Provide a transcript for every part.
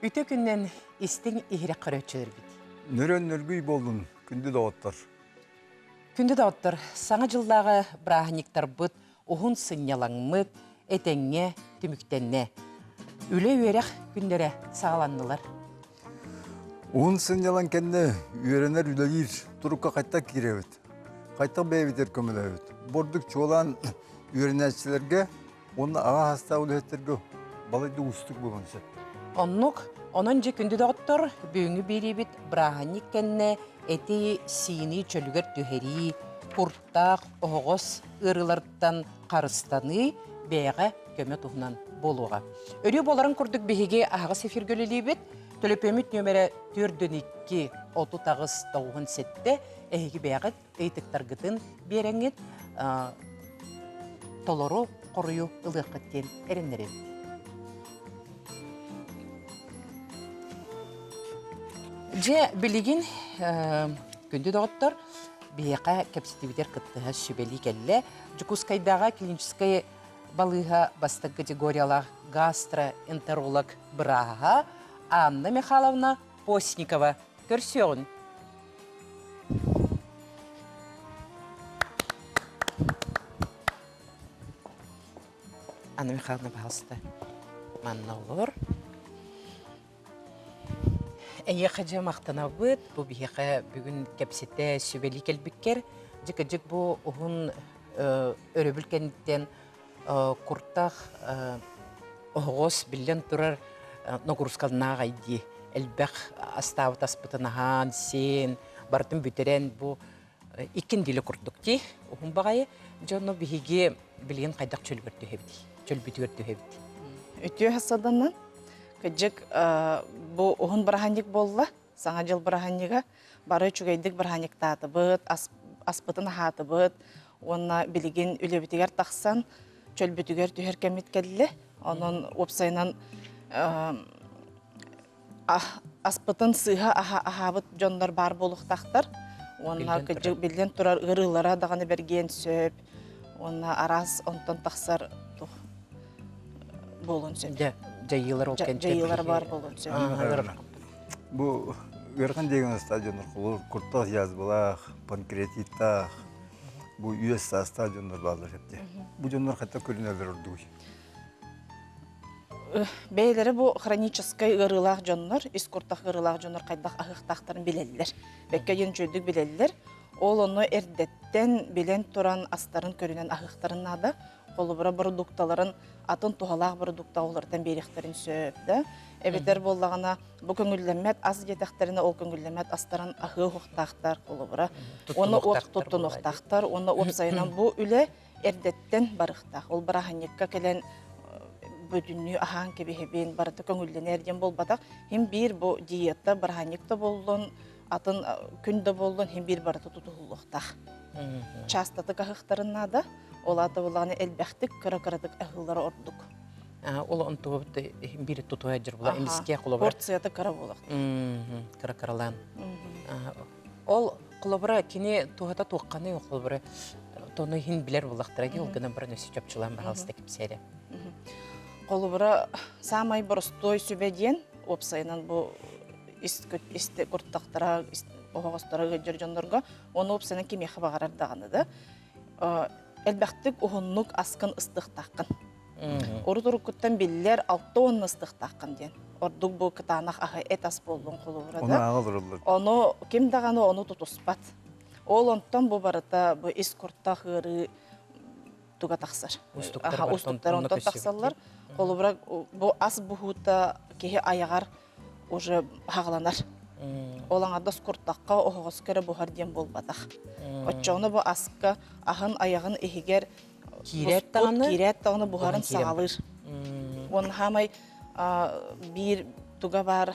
Үтө күннэн истиҥ иһирэх көрөөччүлэрбит. Нөрөн нөргүй буоллун, күндү доҕоттор. Күндү доҕоттор, саҥа дьыллааҕы бырааһынньыктарбыт уһун сынньалаҥмыт этэҥҥэ түмүктэннэ. Үлэ-үөрэх күннэрэ саҕаланнылар. Уһун сынньалаҥ кэннэ үөрэнэр үлэлиир турукка хайтах киирэбит? Хайтах бэйэбитигэр көмөлөһөбүт? Бурдук чуолаан үөрэнээччилэргэ уонна аҕа саастаах үлэһиттэргэ балайда уустук буолуон сөп. Оннук. Онон дьэ күндү доҕоттор, бүгүҥҥү биэриибит бырааһынньык кэннэ эти-сиини чөлүгэр түһэрии, куртах, оһоҕос ыарыыларыттан харыстаныы бэйэҕэ көмө туһунан буолуоҕа. Өрүү буоларын курдук биһиги аһаҕас эфиргэ үлэлиибит. Төлөпүөммүт нүөмэрэ 4 2 38 97 эһиги бэйэҕит ыйытыктаргытын биэрэҥҥит толору хоруйу ылыаххыт диэн эрэннэрэбит. Дьэ, билигин күндү доҕоттор, биһиэхэ кэпсэтиибитигэр кыттыһа сүбэлии кэллэ. Дьокуускайдааҕы клиническэй балыыһа бастакы категориялаах гастроэнтеролог бырааһа Анна Михайловна Постникова көрсүөҕүн. Анна Михайловна, пожалуйста, манна олор. Эйиэхэ дьэ махтанабыт, бу биһиэхэ бүгүн кэпсэтэ сүбэлии кэлбиккэр. Дьэ бу уһун өрөбүл кэнниттэн куртах оһоҕос биллэн турар нагрузкалаах дии элбэх астаабыт аспытын аһаан, сиэн, барытын бүтэрэн бу икки нэдиэлэ курдук дии уһун баҕайы дьону биһиги билигин хайдах чөлүгэр түһэбит чөлбүтүгэр түһэбит Үтүө саданан кыдьык бу уһун бырааһынньык буолла Саҥа дьыл бырааһынньыга бары үчүгэйдик бырааһынньыктаатыбыт, аспытын аһаатыбыт уонна билигин үлэбитигэр тахсан чөлбүтүгэр түһэр кэммит кэллэ. Онон уопсайынан аспытын сыыһа аһаабыт дьоннор баар буолуохтаахтар. Уонна кыдьык биллэн турар ыарыылара даҕаны бэргиэн сөп. Уонна араас онтон тахсар туох буолуон сөп. Дьайыылар ол Дьайыылар баар буолуон сөп. Бу ыарахан диагнозтаах дьоннор холобур куртах язвалаах, панкреатиттаах, бу үөс саастаах дьоннор бааллар эбит. Бу дьоннор хатта көрүнэллэр ордугуй? Бэйэлэрэ бу хроническай ыарыылаах дьоннор, ис куртах ыарыылаах дьоннор хайдах аһыахтаахтарын билэллэр. Бэккэ диэн үчүгэйдик билэллэр. Ол ону эрдэттэн билэн туран астарын көрүнэн аһыахтарын наада. Холобура, бородуукталарын атын туһалаах бородуукта уларытан биэриэхтэрин сөп да. Эбэтэр буоллаҕына, бу көҥүллэммэт ас диэтэхтэринэ, ол көҥүллэммэт астарын аһыы уһуктаахтар, холобура. Уонна туттунуохтаахтар, уонна уопсайынан бу үлэ эрдэттэн барыахтаах. Ол бырааһынньыкка кэлэн бүтүннүү аһаан кэбиһэбин, барыта көҥүллэнэр диэн буолбатах. Хим биир бу диета бырааһынньык да буоллун, атын күн да буоллун, хим биир барыта тутуһуллуохтаах. Чаастатык аһыахтарын наада. Ол аата буоллаҕына элбэхтик кыра-кыратык аһыыллара ордук. Ол онтугабыт биир тутуһа дьыр була эмискэ холобура. Порцията кыра буолар. Кыра кыралаан. Ол холобура кини туһата туохханы холобура тону иһин билэр буллахтара ди ол гынан баран өссө чопчулаан баһаалыста кэпсээрэ. Холобура самай боростуой сүбэ диэн уопсайынан бу ис куртахтара оһоҕосторо ыалдьар дьоннорго ону уопсайынан кимиэхэ баҕарар даҕаны да элбэхтик уһуннук аскын ыстыахтааххын. Урут уруккуттан биллэр 60 ыстыахтааххын диэн. Ордук бу кытаанах аһы эт ас буоллун холобура да. Ону ким даҕаны ону тутуспат. Ол онтон бу барыта бу ис куртах ыарыы туга тахсар. Устуктар онтон тахсаллар. Холобура бу ас буһуута киһи айаҕар уже хаҕаланар. Ол аҥардас куртахха оһоҕоско эрэ буһар диэн буолбатах. Оччоҕуна бу аска аһын айаҕын иһигэр киирээт даҕаны киирээт даҕаны буһарын саҕалыыр. Уонна хаамай биир туга баар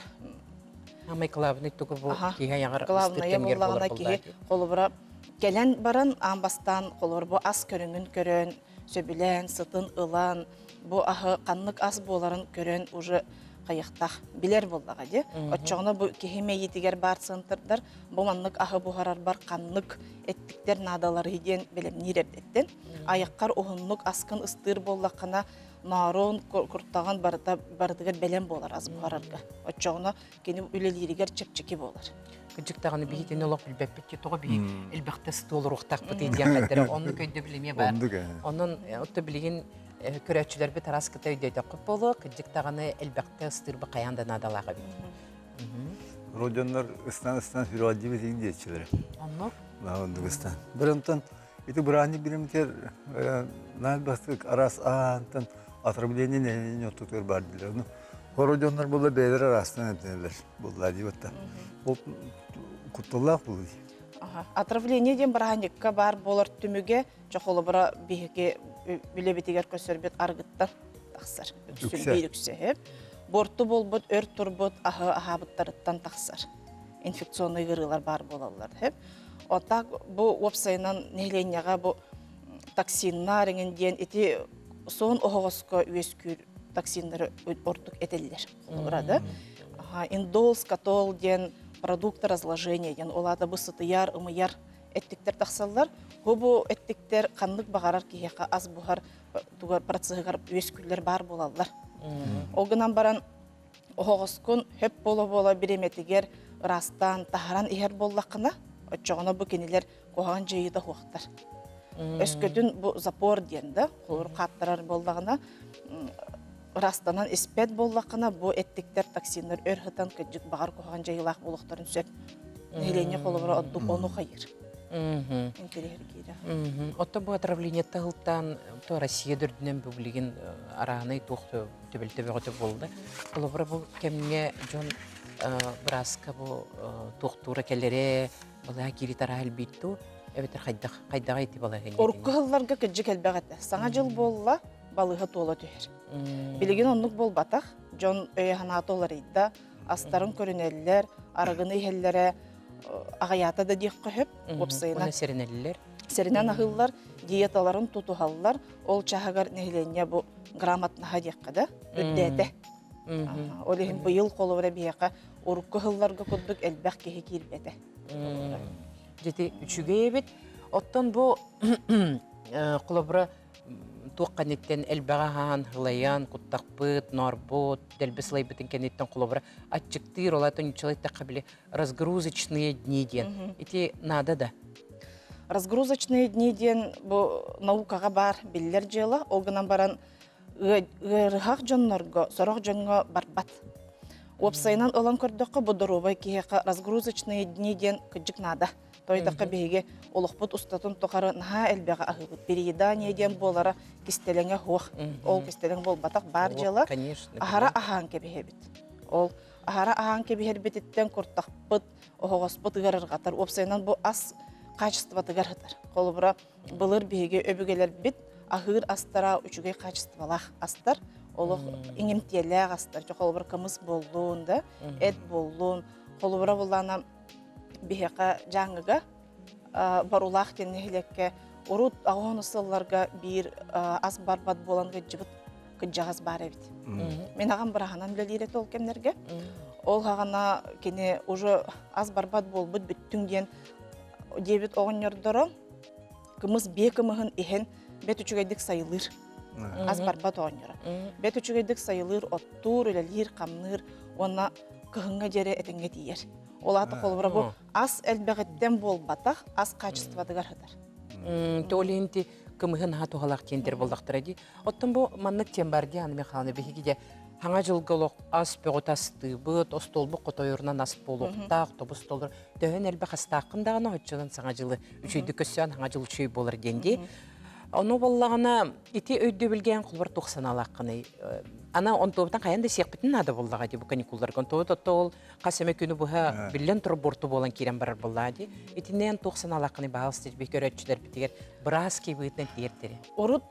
Хаамай главный тугу бу киһи айаҕар главная буоллаҕына киһи холобура кэлэн баран аан бастаан холобура бу ас көрүҥүн көрөн сөбүлээн сытын ылан бу аһы ханнык ас буоларын көрөн уже хайыахтаах билэр буоллаҕа дии. Оччоҕуна бу киһи мэйиитигэр баар центрдар бу маннык аһы буһарарбар ханнык эттиктэр наадаларый диэн бэлэмниир эрдэттэн. Айаххар уһуннук аскын ыстыыр буоллаххына. ноорун, куртаҕын барыта барытыгар бэлэм буолар ас буһарарга. Оччоҕуна кини үлэлииригэр чэпчэки буолар. Кырдьык даҕаны биһитини олох билбэппит тоҕо биһи элбэхтэ ыстуолуруохтаахпытый диэн хайдара оннук өйдөбүл эмиэ баар. Онон отто билигин көрөөччүлэрбит араас кыта өйдөтөххүт буолуо, кырдьык даҕаны элбэхтэ ыстыырба хайаан да наадалаах эбит. Родионнар ыстан-ыстан сүрэҕэлдьибит иҥ диэччилэрэ. Оннук? Оннук ыстан. Бір онтон ити быраанньык биримитер наһаа бастык араас аантан отравление нэһилиэнньэ ортотугар баар дилер. Ону хородионнар буолла бэйэлэр араастан эмтэнэллэр буолла дии батта. Ол кутталлаах буолуй. Отравление диэн бырааһынньыкка баар буолар түмүгэ чохолобура биһиги үлэбитигэр көсөрбүт аргыттан тахсар. Үксүн биир үксэ. Буорту буолбут, өр турбут аһы аһаабыттарыттан тахсар. Инфекционный ыарыылар баар буолаллар. Отак бу уопсайынан нэһилиэнньэҕэ бу токсиннар эҥин диэн ити суон оһоҕоско үөскүүр токсиннары ордук этэллэр. Холобура да. Индол, скатол диэн продукты разложения диэн ол аата бу сытыйар, ымыйар эттиктэр тахсаллар. Бу бу эттиктэр ханнык баҕарар киһиэхэ ас буһар тугар процеһыгар үөскүүллэр баар буолаллар. Ол гынан баран оһоҕоскун хөп буола-буола бириэмэтигэр ыраастаан таһаран иһэр буоллаххына, оччоҕуна бу кинилэр куһаҕан дьайыыта суохтар. Өскөтүн бу запор диэн да, холобур хааттарар буоллаҕына, ыраастанан испэт буоллаххына, бу эттиктэр, токсиннар өр сытан кырдьык баҕар куһаҕан дьайыылаах буолуохтарын сөп. Нэһилиэнньэ холобура ордук ону хайыр. Интэриэһиргиирэ. Оттон бу отравлениетта сылтаан то Россия дөрдүнэн бу билигин арааһынай туох түбэлтэ бөҕөтө буолла. Холобура бу кэмҥэ дьон бырааска бу туохтуура кэлэрэ, балыһа киири тараһа элбиит дуу, эбэтэр хайдах хайдаҕа ити балаһыанньа? Урукку сылларга кырдьык элбэх этэ. Саҥа дьыл буолла, балыыһа туола түһэр. Билигин оннук буолбатах. Дьон өйө-санаата уларыйда, астарын көрүнэллэр, арыгыны иһэллэрэ аҕыйаата да диэххэ сөп. Уопсайынан сэрэнэллэр. Сэрэнэн аһыыллар, диеталарын тутуһаллар. Ол чаһыгар нэһилиэнньэ бу грамотнаһа диэххэ да, үрдээтэ. Ол иһин быйыл холобура биһиэхэ урукку сылларга курдук элбэх киһи киирбэтэ. Дьити үчүгэй эбит. Оттон бу холобура туох кэнниттэн элбэҕи аһаан, ылайан, куттахпыт, ноорбут, дэлби сылайбытын кэнниттэн холобура аччыктыыр, ол аата нууччалыы эттэххэ били разгрузочные дни диэн. Ити наада да? Разгрузочные дни диэн бу наукаҕа баар биллэр дьыала. Ол гынан баран ыарыһах дьоннорго, сорох дьоҥҥо барбат. Уопсайынан ылан көрдөххө, бу доруобай киһиэхэ разгрузочные дни диэн кырдьык наада. Тойдоххо биһиги олохпут устатын тухары наһаа элбэҕи аһыыбыт. Переедание диэн буолара кистэлэҥэ суох. Ол кистэлэҥ буолбатах баар дьыала. Аһара аһаан кэбиһэбит. Ол аһара аһаан кэбиһэрбититтэн куртахпыт, оһоҕоспут ыарырҕатар. Уопсайынан бу ас качествотыгар сытар. Холобура, былыр биһиги өбүгэлэрбит аһыыр астара үчүгэй качестволаах астар, олох иҥэмтиэлээх астар. Холобура, кымыс буоллун да, эт буоллун. Холобура, буллаана биһиэхэ Дьааҥыга Барулаах диэн нэһилиэккэ урут аҕыс сылларга биир ас барбат буолан кыдьыбыт кыдьаҕас баар эбит. Мин аҕам быраһынан үлэлиир этэ ол кэмнэргэ. Ол хаҕана кини уже ас барбат буолбут бүттүҥ диэн диэбит оҕонньордоро кымыс биэ кымыһын иһэн бэт үчүгэйдик сайылыыр. Ас барбат оҕонньоро. Бэт үчүгэйдик сайылыыр, оттуур, үлэлиир, хамныыр уонна кыһыҥҥа диэри этэҥҥэ тиийэр. Ол аата холобура бу ас элбэҕиттэн буолбатах, ас качествотыгар сытар. Ол иһин кымыһы наһаа туһалаах диэнтэр буоллахтара дии. Оттон бу маннык тиэн бар дии, Анна Михайловна, биһиги де хаҥа дьылга олох ас бөҕөтө астыыбыт, остуолбут хотойорунан ас буолуохтаах, тобус толор. Төһөн элбэх астааххын даҕаны оччонон саҥа дьылы үчүйдүк көссөөн хаҥа дьыл үчүй буолар диэн дии. Ону буоллаҕына ити өйдөбүлгээн холбор туох санаалааххыный? Ана онтуобутан хайан да сиэхпитин наада буоллаҕа дии бу каникулларга. Онтуобут отто ол хас эмэ күнү быһа биллэн турар буорту буолан киирэн барар буоллаҕа дии. Итиннээн туох санаалааххыный баһаалыста би көрөөччүлэрбитигэр быраас киһи тиэртэри. Урут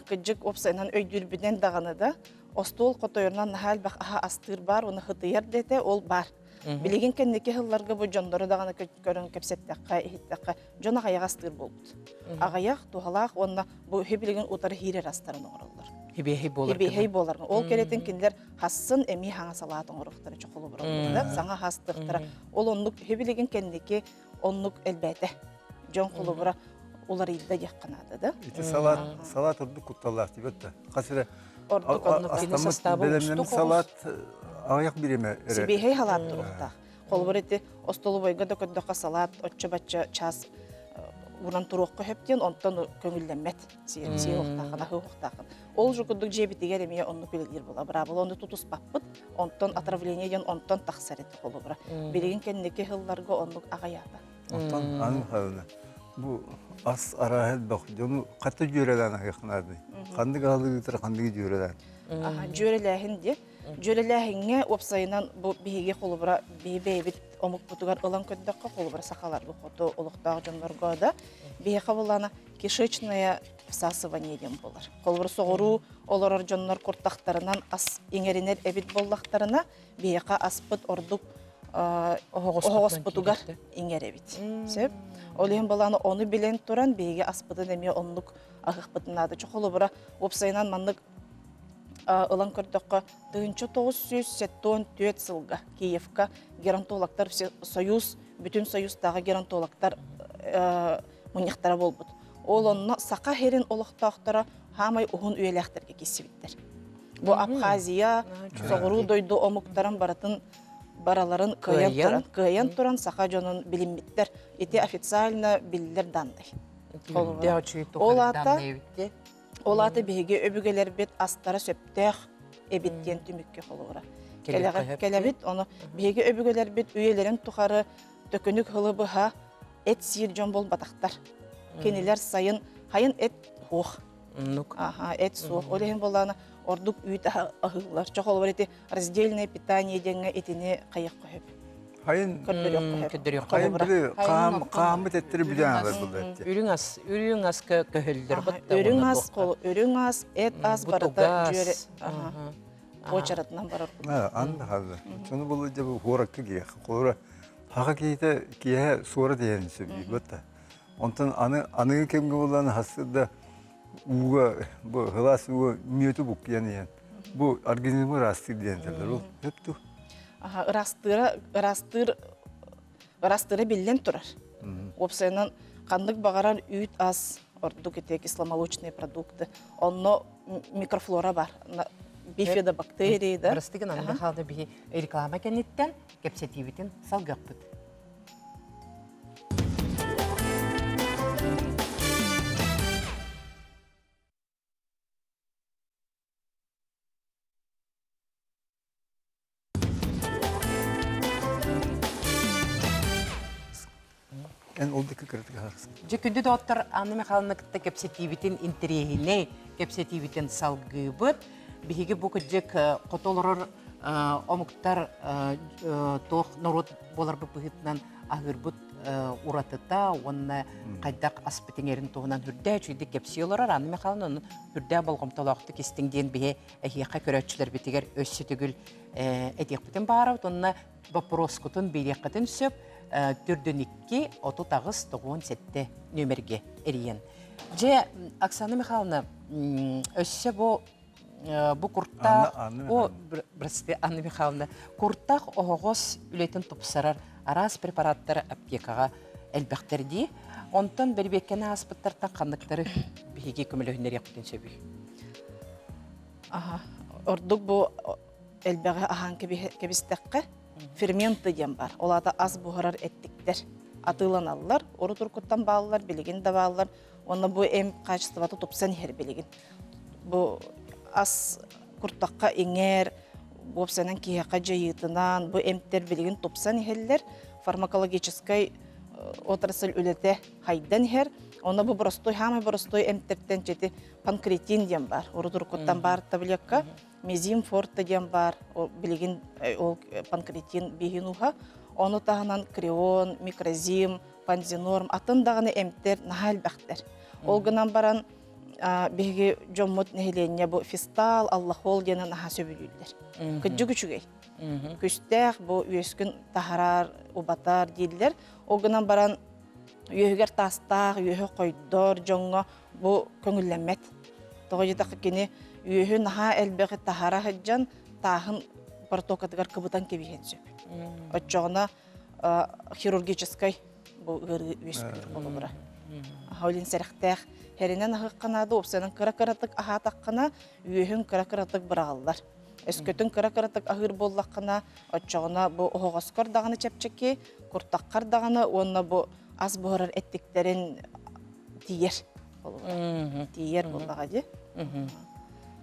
кыдьык уопсайынан өйдүүрбүнэн даҕаны да остуол хотойорунан наһаа элбэх аһа астыыр баар уонна хытыйар дэтэ ол баар. Билигин кэнники сылларга бу дьоннору даҕаны көрөн кэпсэттэххэ, иһиттэххэ дьон аҕыйах астыыр буолбут. Аҕыйах, туһалаах уонна бу үһү билигин утары хиирэр астарын оҥороллор. Хибиэһэй буолар. Хибиэһэй буолар. Ол кэрэтин кинилэр хассын эмиэ хаҥа салаат оҥоруохтара чохолубураллар, саҥа хастыахтара. Ол оннук үһү билигин кэнники оннук элбээтэ. Дьон холобура уларыйда диэххэ наада да. Ити салаат, салаат ордук кутталлаах диэбэт да. Хас эрэ Ордук оннук кини састааба бэлэмнэммит салат аҕыйах бириэмэ эрэ. Сибиэһэй салаат туруохтаах. Холобур ити остолобуойга да көрдөххө салаат оччо-бачча час уран туруохха сөп диэн онтон көҥүллэммэт сиэ уохтаахын аһыы уохтаахын. Ол же курдук дьиэбитигэр эмиэ оннук үлэлиир буола. Быраабыла ону тутуспаппыт. Онтон отравление диэн онтон тахсар этэ холобура. Билигин кэнники сылларга оннук аҕыйаата. Онтон аны хаалла. Бу ас арааһа элбэх. Дьону хата дьүөрэлээн аһыах наадый. Ханнык аһылыгытыр ханныгы дьүөрэлээн. Дьүөрэлээһин диye. Дьүөрэлээһиҥҥэ уопсайынан бу биһиги холобура биһи бэйэбит омукпутугар ылан көрдөххө холобура сахаларга хоту олохтоох дьоннорго да биһиэхэ булана кишечное всасывание диэн буолар. Холобура соҕуруу олорор дьоннор куртахтарынан ас иҥэринэр эбит буоллахтарына биһиэхэ аспыт ордук оһоҕоспутугар иҥэр эбит. Сөп. Ол иһин балааны ону билэн туран биһиги аспытын эмиэ оннук аһыахпытын наада. Холобура уопсайынан маннык ылан көрдөххө 1974 сылга Киевка геронтологтар союз бүтүн союзтааҕы геронтологтар мунньахтара буолбут. Ол онно Саха сирин олохтоохторо хаамай уһун үйэлээхтэргэ киирсибиттэр. Бу Абхазия, соҕуруу дойду омуктарын барытын бараларын кыайан туран, кыайан туран саха дьонун билиммиттэр. Ити официально биллэр данный. Ол аата Ол аата биһиги өбүгэлэрбит астара сөптөөх эбит диэн түмүккэ холобура. Кэлэбит, ону биһиги өбүгэлэрбит үйэлэрин тухары төкүнүк һылы быһа эт сиир дьон буолбатахтар. Кинилэр сайын хайын эт суох. Аха, эт суох. Ол иһин буоллаҕына ордук үүт аһыыллар. Чох холобура ити раздельное питание диэҥҥэ итини хайыахха сөп. Хайын көрдөрүөххө Хайын били хааммыт эттэри билэн алар булла Үрүҥ ас, үрүҥ ас көһөллөр Үрүҥ ас, үрүҥ ас, эт ас барыта дьүөрэ уочаратынан барар. Анна хазы. Сону булу же бу хуоракка киэх. Холура хаха киһитэ киэһэ суора диэн сөбүй бытта. Онтон аны аныгы кэмгэ булан хасыда ууга бу хылаас ууга мүөтү буккуйан иһэн бу организмы ыраастыыр диэн этэллэр. Ол сөптүү. Аха, ыраастыыра ыраастыыр ыраастыыра биллэн турар. Уопсайынан ханнык баҕарар үүт ас ордук ити кисломолочные продукты онно микрофлора бар бифидобактерии да Бырастыгын Анна Михайловна биһи реклама кэнниттэн кэпсэтиибитин салгыахпыт. Эн ол дикки кыратык аһарсың. Дьэ күндү доҕоттор, Анна Михайловна кытта кэпсэтиибитин интэриэһинэй кэпсэтиибитин салгыыбыт. Биһиги бу кырдьык хоту олорор омуктар туох норуот буоларбыт быһыытынан аһыырбыт уратыта уонна хайдах аспыт иҥэрин туһунан үрдээ үчүгэйдик кэпсии олорор. Анна Михайловна ону үрдээ болҕомтолоохтук истиҥ диэн биһи эһиэхэ көрөөччүлэрбитигэр өссө төгүл этиэхпитин баарабыт уонна боппуруоскутун биэриэххитин сөп төрдүн 2 38 97 нүөмэргэ эрийэн. Дьэ, Оксана Михайловна, өссө бу бу куртаах о прости Анна Михайловна куртах оһоҕос үлэтин тупсарар араас препараттар аптекаҕа элбэхтэр дии. Онтон бэрибиэккэни ааспыттартан ханныктары биһиги көмөлөһүннэриэхпитин сөбүй? Аха, ордук бу элбэҕи аһаан кэбистэххэ ферменты диэн бар. Ол аата ас буһарар эттиктэр атыыланаллар, урут уруккуттан бааллар, билигин да бааллар. Уонна бу эм качествота тупсан иһэр билигин. Бу ас куртахха иҥэр, уопсайынан киһиэхэ дьайыытынан бу эмтэр билигин тупсан иһэллэр. Фармакологическай отрасль үлэтэ хайдан иһэр. Онно бу боростуой, хаамай боростуой эмтэртэн чэти панкретин диэн бар. Урут уруккуттан баар таблетка. Мезим форте диэн бар. Билигин ол панкретин биһин уха. Ону таһынан креон, микрозим, панзинорм атын даҕаны эмтэр наһаа элбэхтэр. Ол гынан баран биһиги дьоммут нэһилиэнньэ бу фистал, аллахол диэни наһаа сөбүлүүллэр. Кыдьык үчүгэй. Күстээх бу үөскүн таһарар, убатар дииллэр. Ол гынан баран үөһүгэр таастаах, үөһү хойдор дьоҥҥо бу көҥүллэммэт. Тоҕо диэтэххэ кини үөһү наһаа элбэҕи таһара сылдьан тааһын протокатыгар кыбытан кэбиһиэн сөп. Оччоҕуна хирургическай бу ыарыы үөскүүр холобура. Аха, сэрэхтээх. Хэринэн аһыахха наада, уопсайынан кыра-кыратык аһаатаххына, үөһүн кыра-кыратык быраҕаллар. Өскөтүн кыра-кыратык аһыыр буоллаххына, оччоҕуна бу оһоҕоскор даҕаны чэпчэки, куртаххар даҕаны уонна бу ас буһарар эттиктэрин тиийэр. Тиийэр буоллаҕа дии.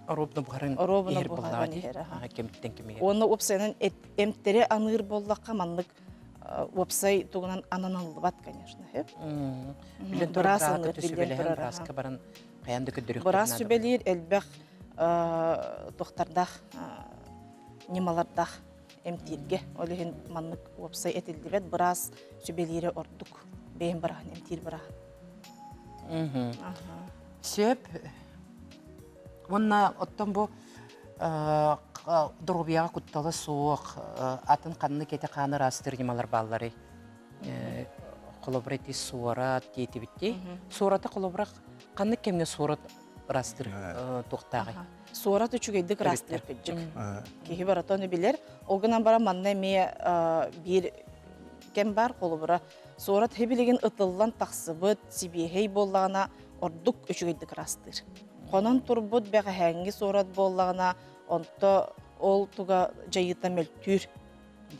Оруобуна буһаран Оруобуна иһэр буоллаҕа буһаран дии. иһэр, аха. Кэмиттэн кэмигэр. Уонна уопсайынан эмтэри аныыр буоллахха маннык уопсай тугунан ананаллыбат, конечно. Билэн Быраас аныыр, биллэн турар. Бырааска баран хайаан да көрдөрүөхтэрин Быраас сүбэлиир элбэх туохтардаах ньымалардаах эмтииргэ. Ол иһин маннык уопсай этиллибэт быраас сүбэлиирэ ордук. Бэйэм бырааһын эмтиир бырааһын. Сөп. Уонна оттон бу доруобуйаҕа куттала суох атын ханнык эти-хааны ыраастыыр ньымалар баалларый? Холобура ити суорат диэтибиттии. Суораты холобура ханнык кэмҥэ суорат ыраастыыр туохтааҕый? Суорат үчүгэйдик ыраастыыр кырдьык. Киһи барыта ону билэр. Ол гынан баран манна эмиэ биир кэм баар холобура суорат хибилигин ытыллан тахсыбыт сибиэһэй буоллаҕына ордук үчүгэйдик ыраастыыр. Хонон турбут бэҕэһээҥҥи суорат буоллаҕына онто ол туга дьайыыта мөлтүүр.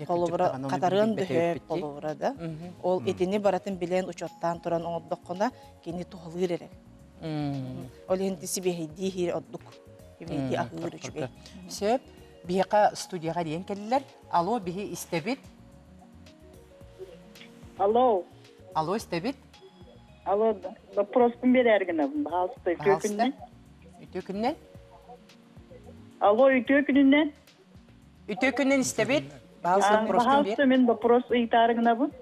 Холобура хатарыан дөһөөп холобура да. Ол итини барытын билэн учуоттаан туран оҥордоххуна кини туһалыыр эрэ. Ол иһин сибиэһэйдии иһиир ордук. Сибиэһэйдии аһыыр үчүгэй. Сөп. Биһиэхэ студияҕа диэн кэллилэр. Алло, биһи истэбит. Алло. Алло, истэбит. Алло, вопроспун берер гынабын, пожалуйста, үтүө күнүнэн. Үтүө күнүнэн. Алло, үтүө күнүнэн. Үтүө күнүнэн истэбит. Пожалуйста, вопроспун бер. Пожалуйста, мен вопрос ыйытаары гынабын.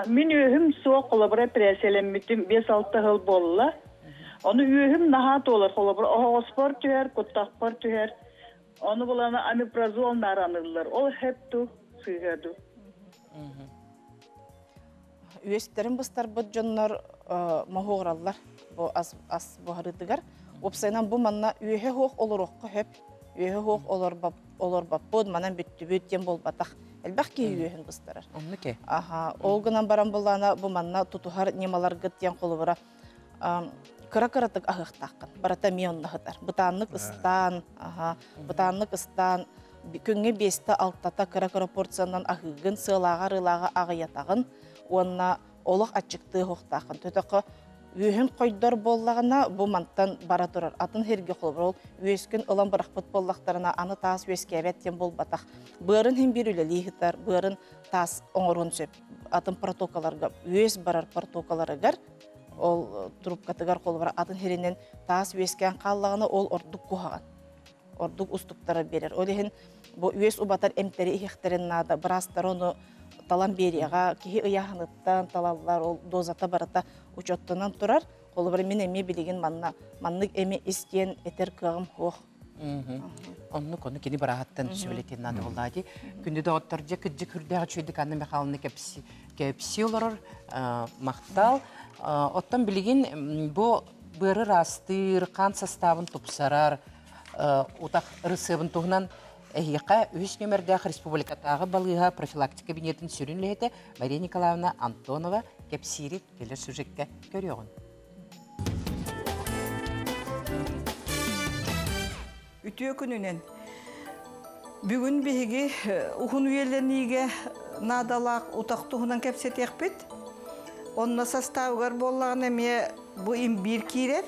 Мин үөһүм суох, холобура, пресселэммитим 5-6 сыл буолла. Ону үөһүм наһаа туолар, холобура, оһоҕоспор түһэр, куттахпар түһэр. Ону булана амипрозол наараныллар. Ол хэп ту, сыыһа ду. Үөстэрин быстарбыт дьоннор моһуогураллар бу ас, ас буһарыытыгар. Уопсайынан бу манна үөһэ суох олоруохха сөп. Үөһэ суох олорбоппут, манан бүттүбүт диэн буолбатах. Элбэх киһи үөһүн быстарар. Оннук ээ. Аха, ол гынан баран буллаана бу манна тутуһар ньымаларгыт диэн холобура кыра-кыратык аһыахтааххын. Барыта эмиэ онно сытар. Бытааннык ыстаан, аха, бытааннык ыстаан күҥҥэ биэстэ алтата кыра-кыра порциянан аһыыгын, сыалааҕа-арыылааҕа аҕыйатаҕын уонна олох аччыктыы оһохтааххын. Төтөххө үөһүн хойдор буоллаҕына, бу мантан бара турар. Атын сиргэ холобур, ол үөскүн ылан бырахпыт буоллахтарына, аны таас үөскээбэт диэн буолбатах. Быарын иһин биир үлэлии сытар, быарын таас оҥоруон сөп. Атын протокаларга, үөс барар протокаларыгар ол трубкатыгар холобура атын сиринэн таас үөскээн хааллаҕына, ол ордук куһаҕан ордук устуктара биэрэр. Ол иһин бу үөс убатар эмтэри иһиэхтэрин наада. Быраастар ону талан биэриэҕэ, киһи ыйааһыныттан талаллар, ол дозата барыта учуоттанан турар. Холобура, мин эмиэ билигин манна маннык эми ис диэн этэр кыаҕым суох. Оннук, ону кини быраһаттан сүбэлэтиэн наада буоллаа дии. Күндү доҕоттор, дьэ кырдьык үрдээх үчүгэйдик Анна Михайловна кэпси, кэпси олорор махтал. Оттон билигин бу быары ыраастыыр, хаан састаабын тупсарар, утах ырысыабын туһунан эһиэхэ үһүс нүөмэрдээх республикатааҕы балыыһа профилактика кабинетын сүрүн үлэһитэ Мария Николаевна Антонова кэпсиири кэлэр сюжеккэ көрүөҕүн. Үтүө күнүнэн. Бүгүн биһиги уһун үйэлэниигэ наадалаах утах туһунан кэпсэтиэхпит. Онно састаабыгар буоллаҕына эмиэ бу имбиир киирэр,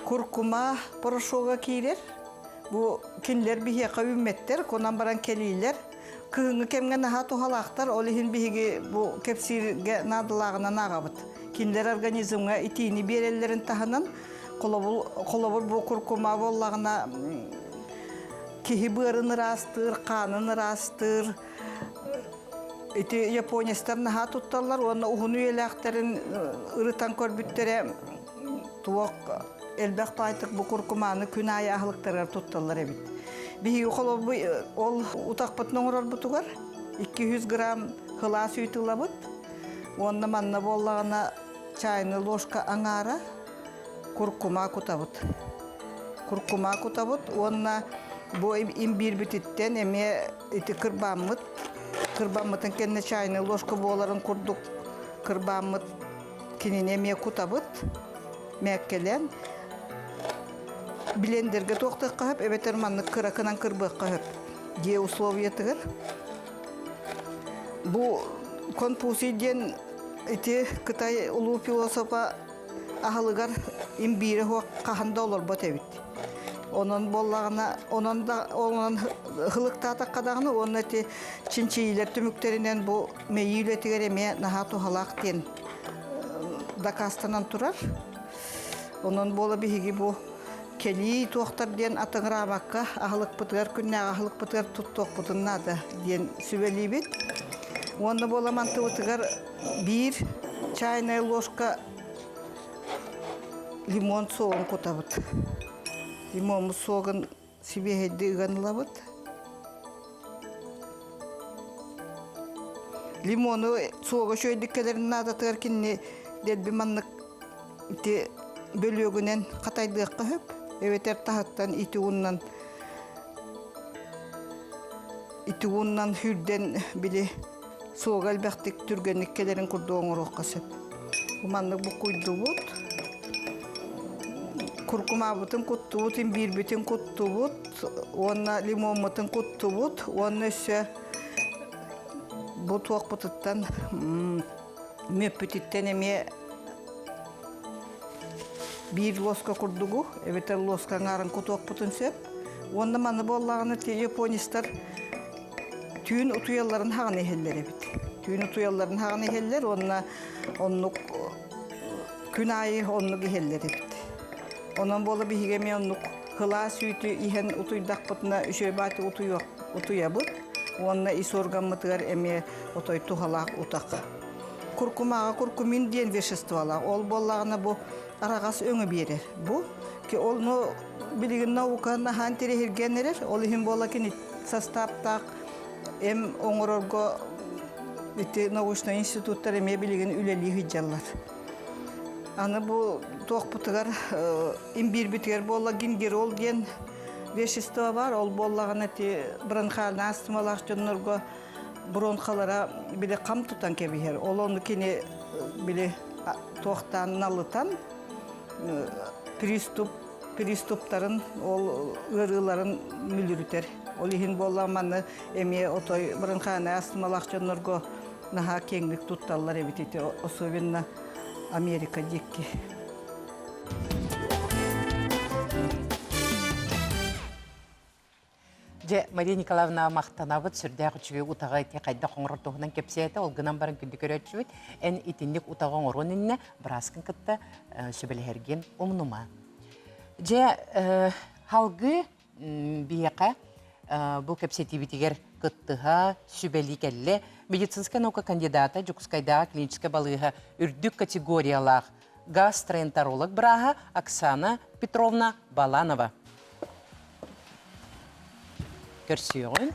куркума порошога киирэр. Бу кинилэр биһиэхэ үүммэттэр, кунан баран кэлиилэр. Кыһыҥҥы кэмҥэ наһаа туһалаахтар, ол иһин биһиги бу кэпсииргэ наадалааҕынан ааҕабыт. Кинилэр организмҥа итиини биэрэллэрин таһынан, холобур, холобур бу куркума буоллаҕына киһи быарын ыраастыыр, хаанын ыраастыыр. Ити японецтар наһаа тутталлар уонна уһун үйэлээхтэрин ырытан көрбүттэрэ туох элбэх баайтык бу куркуманы күн аайы аһылыктарыгар тутталлар эбит. Биһиги холобур ол утахпытын оҥорорбутугар 200 грамм кылаас үүт ылабыт уонна манна буоллаҕына чайный ложка аҥаара куркума кутабыт. Куркума кутабыт уонна бу имбиирбититтэн эмиэ ити кырбааммыт кырбаммытын кэннэ чайный ложка буоларын курдук. кырбааммыт кинини эмиэ кутабыт мээккэлээн блендергэ туохтуохха сөп эбэтэр маннык кыракынан кырбыахха сөп дьиэ условиятыгар бу Конфуций диэн ити Кытай улуу философа аһылыгар имбиирэ суох хаһан да олорбот эбит. Онон буоллаҕына, онон да онон һылыктаатахха даҕаны уонна ити чинчийиилэр түмүктэринэн бу мэйии үлэтигэр эмиэ наһаа туһалаах диэн дакаастанан турар. Онон буола биһиги бу кэлии туохтар диэн атыҥыраабакка аһылыкпытыгар күннээҕи аһылыкпытыгар туттуохпутун наада диэн сүбэлиибит. Уонна буола мантыбытыгар биир чайная ложка лимон суогун кутабыт. Лимоммут суогун сибиэһэйдии ыган ылабыт. Лимону суога үчүгэйдик кэлэрин наадатыгар кинини дэлби маннык ити бөлүөгүнэн хатайдыахха сөп. Эбэтэр таһыттан ити ууннан ити ууннан сүүрдэн били суога элбэхтик түргэнник кэлэрин курдук оҥоруохха сөп. Маннык буккуйдубут. Куркумаабытын куттубут, имбиирбитин куттубут уонна лимоммутун куттубут уонна өссө бу туохпутуттан мүөппүтүттэн эмиэ биир луоска курдугу эбэтэр луоска аҥаарын кутуохпутун сөп. Уонна маны буоллаҕына японецтар түүн утуйалларын хаҕан иһэллэр эбит. Түүн утуйалларын хаҕан иһэллэр уонна оннук күн аайы оннук иһэллэр эбит. Онон буола биһиги эмиэ оннук кылаас үүтү иһэн утуйдахпытына үчүгэй бааты утуйабыт уонна ис органмытыгар эмиэ отой туһалаах утах. Куркумаҕа куркумин диэн веществолаах. Ол буоллаҕына бу араҕас өҥү биэрэр. Бу ол ну билигин наука наһаан тирэһиргэн эрэр. Ол иһин буола кини састааптаах эм оҥорорго ити научнай институттар эмиэ билигин үлэлии сылдьаллар. Аны бу туохпутугар имбиирбитигэр буолла гингерол диэн вещество бар. Ол буоллаҕына ити бронхальнай астмалаах дьоннорго бронхалара били хам тутан кэбиһэр. Ол ону кини били туохтаан налытан приступ приступтарын ол ыарыыларын мүлүрүтэр. Ол иһин буолла манны эмиэ отой бронхальнай астмалаах дьоннорго наһаа киэҥник тутталлар эбит ити особенно Америка диэки. Дьэ, Мария Николаевна махтанабыт сүрдээх үчүгэй утаҕы ити хайдах оҥорор туһунан кэпсээтэ, ол гынан баран күндү көрөөччүбүт, эн итинник утаҕы оҥоруон иннинэ бырааскын кытта сүбэлэһэргин умнума. Дьэ, халгыы биһиэхэ бу кэпсэтиибитигэр кыттыһа, сүбэлии кэллэ. Медицинскэй наука кандидата, Дьокуускайдааҕы клиническэй балыыһа үрдүк категориялаах гастроэнтеролог бырааһа Оксана Петровна Баланова. Көрсүөҕүн.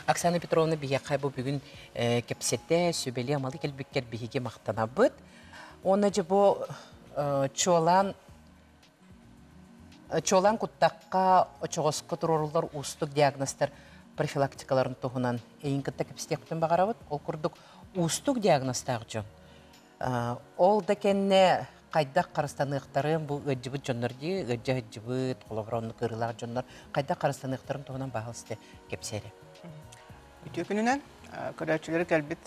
Оксана Петровна биһиэхэ бу бүгүн кэпсэтэ, сүбэлии-амалыы кэлбиккэр биһиги махтанабыт. Уонна дьэ бу чуолаан чуолаан куттахха очоҕоско туруоруллар уустук диагнозтар профилактикаларын туһунан эйин кытта кэпсэтиэхпитин баҕарабыт. Ол курдук уустук диагнозтаах дьон Ол да кэннэ хайдах харыстаныахтарын бу ыалдьыбыт дьоннор дии, ыалдьа сылдьыбыт, холобура оннук ыарыылаах дьоннор хайдах харыстаныахтарын туһунан баһаалыста кэпсээ эрэ. Үтүө күнүнэн көрөөччүлэри кэлбит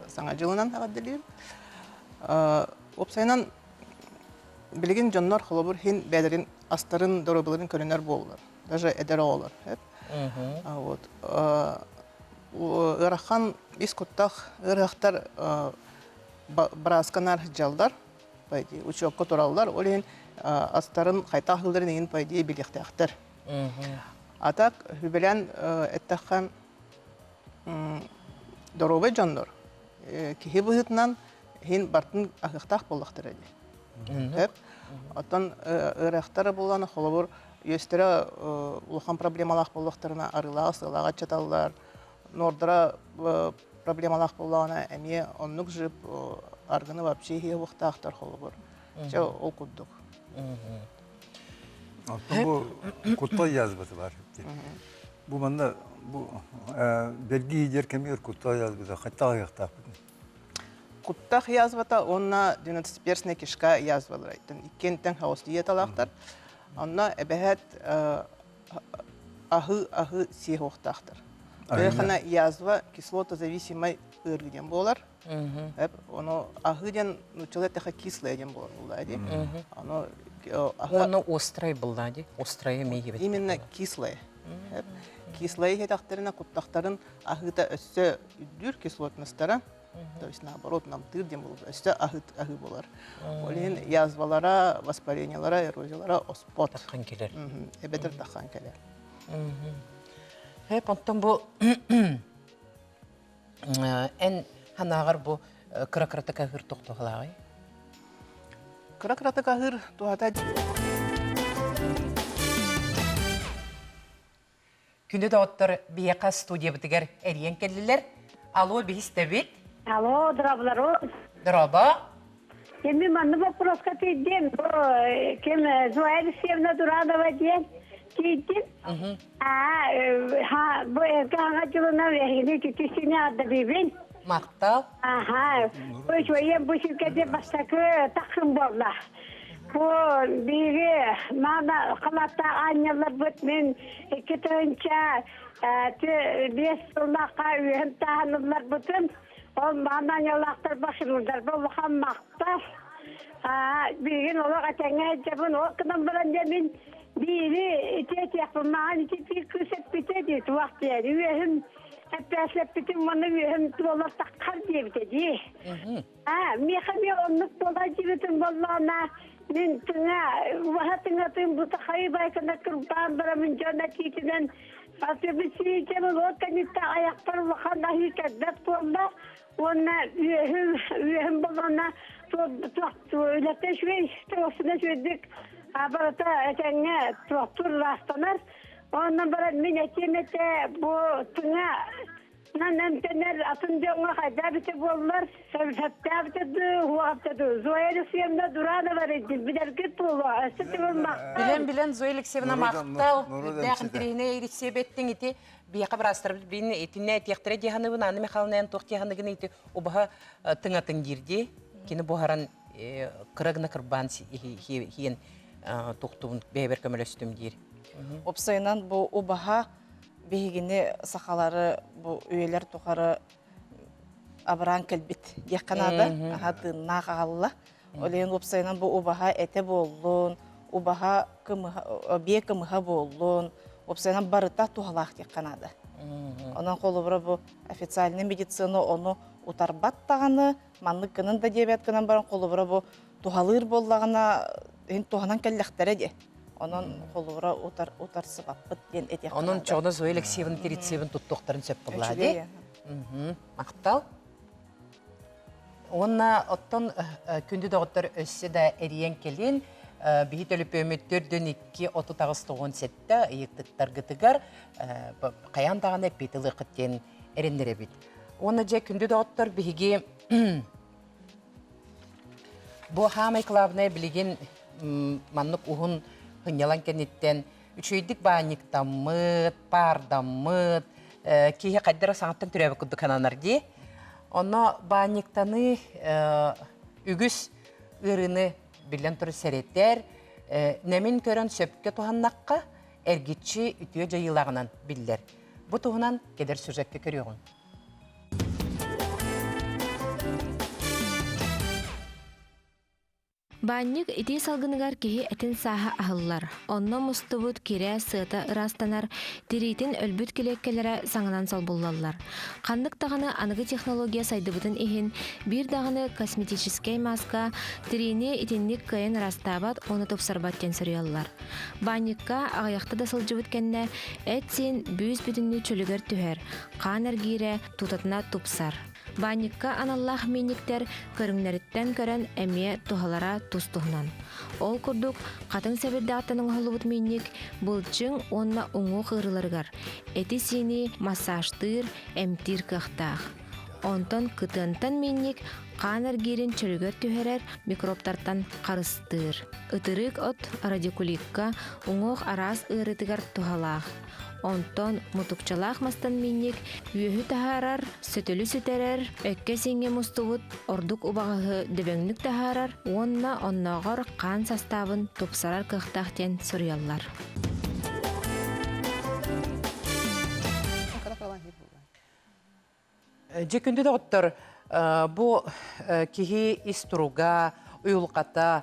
Саҥа дьылынан эҕэрдэлиибин. Уопсайынан билигин дьоннор холобур иһин бэйэлэрин астарын, доруобуйаларын көрүнэр буоллулар. Даже эдэр оҕолор. Вот. Ыарахан ис куттах ыарыһахтар быраасканар сылдьаллар, по идее, учуокка тураллар. Ол иһин астарын хайдах аһыылларын иһин, по идее, билиэхтээхтэр. А так, үбэлээн эттэххэ, доруобай дьоннор киһи быһыытынан иһин бартын аһыахтаах буоллахтара дии. Сөп. Оттон ыарыһахтара буолан, холобур, үөстэрэ улахан проблемалаах буоллахтарына арыылаах сыалаах аччаталлар, нордара проблемалаах буоллаҕына эмиэ оннук жип аргыны вообще иһиэ уохтаахтар холобур. Чэ ол курдук. Оттон бу куттай язбаты бар. Бу манна бу бэргии диэр кэмигэр куттал язвата хаттах аһыахтаахпыт. Куттах язвата уонна двенадцатиперстная кишка язвалара иккиэнтэн хаос диеталаахтар. Онно эбэһээт аһы аһы сиэһуохтаахтар. Тыахана язва кислотозависимай ыарыы диэн буолар. Ону аһыы диэн нууччалыы эттэххэ кислая диэн буолар буолла дии. Ону Ону острай булла дии. Острая эмиэ Именно кислая. Кислая иһэтэхтэринэ куттахтарын аһыыта өссө үрдүүр кислотностара. То есть наоборот намтыыр диэн буолар. Өссө аһыы аһыы буолар. Ол иһин язвалара, воспалениелара, эрозиялара оспот. Таххан кэлэр. Эбэтэр таххан кэлэр. Хэп онтон бу Эн санааҕар бу кыра-кыратык аһыыр туох туһалааҕый? Кыра-кыратык аһыыр туһата Күндү доҕоттор, биһиэхэ студиябытыгар эрийэн кэллилэр. Алло, биһистэбит. Алло, дороблару. Дорообо. Эми манны вопроска тиийдим. Бу ким Зоя Алексеевна Дуранова диэн тиийдим. Аа, ха, бу эргэ аҥа дьылынан эһигини түтүсүнэ ардабибин. Махтал. Аха, бу үчүгэйиэн бу сиргэ бастакы тахсым буолла. Бу биһиги маана халатта аанньалларбыт мин 2000 5 сыллаахха үөһүм тааһынылларбытын Ол маана аньалаахтарба хирурдарба улахан махтал. Билигин олох этэҥҥэ сылдьабын. Ол гынан баран дьэ мин биири ити этиэхпин маған ити биир кыыс эппитэ дии туох диэн үөһүм эппээслэппитим уонна үөһүм туолар таххар диэбитэ дии. Аа миэхэ эмиэ оннук буолар диэбитим буоллаҕына мин тыҥа убаһа тыҥатын бутахайы байкана кырбаан барамын дьон этиитинэн Алтыбысиитэ болуот кэнниттэн айахпар улахан аһыы кэлбэт буолла уонна үөһүм үөһүм болуона үлэтэ үчүгэй туохсуна үчүгэйдик барыта этэҥҥэ туохтуур ыраастанар онон баран мин этиэм этэ бу тыҥа Нан эмтэнэр атын дьоҥҥо хайда эбитэ буоллар, сөптөөбүтэ дуу, уоҕапта дуу. Зоя Алексеевна Дуранова эрийдим, билэргит буолуо. Өссө төгүл махтал. Билэн билэн Зоя Алексеевна махтал. Үрдээх интэриэһинэй эрийсиэбэттиҥ ити биһиэхэ быраастарбыт бин итиннэ этиэхтэрэ дии саныыбын Анна Михайловна эн туох дии саныгын ити убаһа тыҥатын диир дии. Кини буһаран кыра гына кырбаан хиэн туохтуун бэйэбэр көмөлөстүм диир. Уопсайынан бу убаһа биһигини сахалары бу үйэлэр тухары абыраан кэлбит диэххэ наада. Аһа тыыннаах аҕалла. Ол иһин уопсайынан бу убаһа этэ буоллун, убаһа кымыһа, биэ кымыһа буоллун, уопсайынан барыта туһалаах диэххэ наада. Онон холобура бу официальный медицина ону утарбат даҕаны, маннык гынан да диэбэт гынан баран холобура бу туһалыыр буоллаҕына, иһин туһанан кэллэхтэрэ диэ. Онон холобура утар утарсыбаппыт диэн этиэххэ Онон чоҕуна Зоя Алексеевна Терецевин туттуохтарын сөп буоллаа дии. Махтал. Уонна оттон күндү доҕоттор өссө да эрийэн кэлин биһи төлөпүөмүт төрдүн 2 38 97 ыйыттыктаргытыгар хайаан даҕаны эппиэт ылыаххыт диэн эрэннэрэбит. Уонна дьэ күндү доҕоттор биһиги Бу хаамай главное билигин маннык уһун сынньалаҥ кэнниттэн үчүгэйдик баанньыктаммыт, паардаммыт, киһи хайдара саҥаттан төрөөбүт курдук сананар дии. Онно баанньыктаныы үгүс ыарыыны биллэн турар сэрэтэр, нэмин көрөн сөпкө туһаннахха, эргиччи үтүө дьайыылааҕынан биллэр. Бу туһунан кэлэр сюжеккэ көрүөҕүҥ. Баанньык итии салгыныгар киһи этин сааһа аһыллар, онно мустубут кирэ сыата ыраастанар, тириитин өлбүт килиэккэлэрэ саҥанан солбуллаллар. Ханнык даҕаны аныгы технология сайдыбытын иһин, биир даҕаны косметическэй мааска тириини итинник кыайан ыраастаабат уонна тупсарбат диэн суруйаллар. Баанньыкка аҕыйахта да сылдьыбыт кэннэ эт-сиин бүүс-бүтүннүү чөлүгэр түһэр, хаан эргиирэ тутатына тупсар. Баанньыкка аналлаах миинньиктэр көрүҥнэриттэн көрөн эмиэ туһалара тус-туһунан. Ол курдук, хатыҥ сэбирдэҕиттэн оҥоһуллубут миинньик былчыҥ уонна уҥуох ыарыыларыгар эти-сиини массажтыыр, эмтиир кыахтаах. Онтон кытыантан миинньик хаан эргиирин чөлүгэр түһэрэр, микробтартан харыстыыр. Ытырык от радикуликка уҥуох араас ыарыытыгар туһалаах. Онтон мутукчалаах мастан минньик үөһү таһаарар, сөтөлү сүтэрэр, өккө-сиҥҥэ мустубут ордук убаҕаһы дөбөҥнүк таһаарар уонна оннооҕор хаан састаабын тупсарар кыахтаах диэн суруйаллар. Дьэ күндү доҕоттор, бу киһи ис туруга, уйулҕата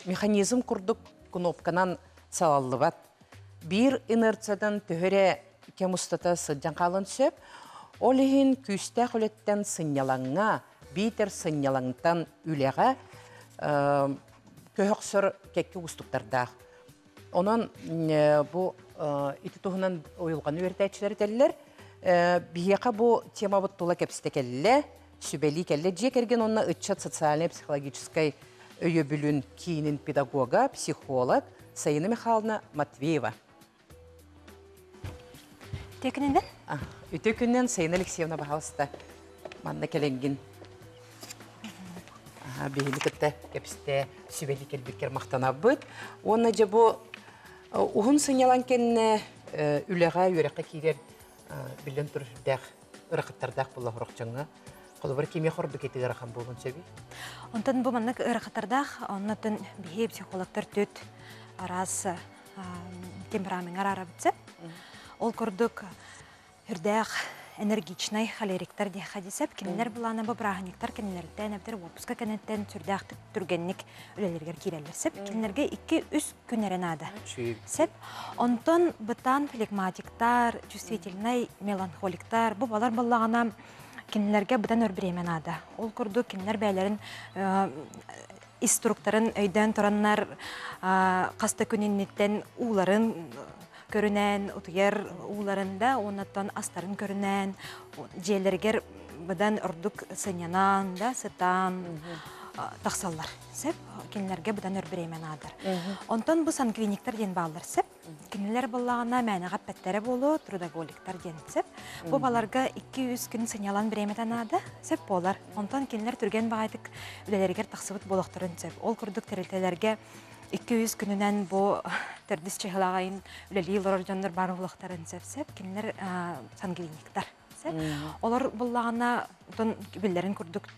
механизм курдук кнопканан салаллыбат. Биир инерциядан төһө эрэ кэм устата сылдьан хаалан сөп. Ол иһин күүстээх үлэттэн сынньалаҥҥа, биитэр сынньалаҥтан үлэҕэ көһөхсөр кэккэ уустуктардаах. Онон бу ити туһунан уйулҕаны үөрэтээччилэр этэллэр. Биһиэхэ бу темабыт тула кэпсэтэ кэллэ, сүбэлии кэллэ. Дьиэ кэргэн уонна ыччат социальнай-психологическай өйөбүлүн киинин педагога, психолог Саина Михайловна Матвеева. Үтүө күнүнэн. Үтүө күнүнэн, Саина Алексеевна, баһаалыста, манна кэлэҥгин. Биһини кытта кэпсэтэ сүбэлии кэлбиккэр махтанабыт. Уонна дьэ бу уһун сынньалаҥ кэннэ үлэҕэ, үөрэххэ киирэр биллэн турар сүрдээх ыарахаттардаах буолла сорох дьоҥҥо. Холобур, кимиэхэ ордук ити ыарахан буолуон сөбүй? Онтон бу маннык ыарахаттардаах, оннотон биһи психологтар түт араас темпераментҥа араарабыт сөп. Ол курдук Үрдээх энергичнай холериктар диэххэ дии сөп. Кинилэр былаана бу бырааһынньыктар кэннилэриттэн эбэтэр уоппуска кэнниттэн сүрдээхтик түргэнник үлэлэригэр киирэллэр сөп. Кинилэргэ 2-3 күн эрэ наада. Сөп. Онтон бытаан флегматиктар, чувствительнай меланхоликтар бу балар буоллаҕына кинилэргэ быдан өр бириэмэ наада. Ол курдук кинилэр бэйэлэрин ис туруктарын өйдөөн тураннар хас да күн инниттэн ууларын көрүнэн, утуйар ууларын да, уоннаттан астарын көрүнэн, дьиэлэригэр быдан ордук сынньанан да, сытаан тахсаллар. Сөп. Кинилэргэ быдан өр бириэмэ наадар. Онтон бу санклиниктар диэн бааллар сөп. Кинилэр буоллаҕына мээнэҕэ эппэттэрэ буолуо, трудоголиктар диэн сөп. Бу баларга 2-3 күн сынньалаҥ бириэмэтэ наада, сөп буолар. Онтон кинилэр түргэн баҕайытык үлэлэригэр тахсыбыт буолуохтарын сөп. Ол курдук тэрилтэлэргэ 2-3 күнүнэн бу төрдүс чыһылаҕайын үлэлии олорор дьоннор баар буолуохтарын сөп сөп. Кинилэр санглиниктар. Сөп. Олор буллаҕына, отон биллэрин курдук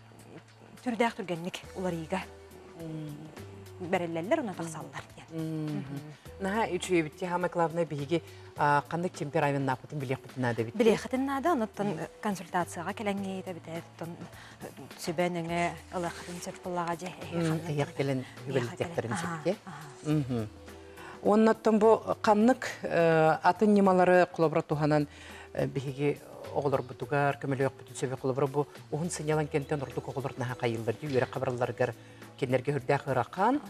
түрдээх түргэнник уларыйыга бэриллэллэр уонна тахсаллар диэн. Наһаа үчүгэйбит самое главное биһиги ханнык темпераменнаахпытын билиэхпитин наада эбит. Билиэххитин наада, онуттан консультацияҕа кэлэҥҥи эбитэ сүбэ нөҥө ылыаххытын сөп буоллаҕа дьэ. Эһиэх кэлэн үбэлитиэхтэрин сөп дии. Уоннаттан бу ханнык атын ньымалары холобура туһанан биһиги оҕолорбутугар көмөлөөхпүтүн сөбө холобура бу уһун сынньалаҥ кэмтэн ордук оҕолор наһаа хайыыллар дии үөрэх хабаралларыгар кинилэргэ үрдээх ыарахан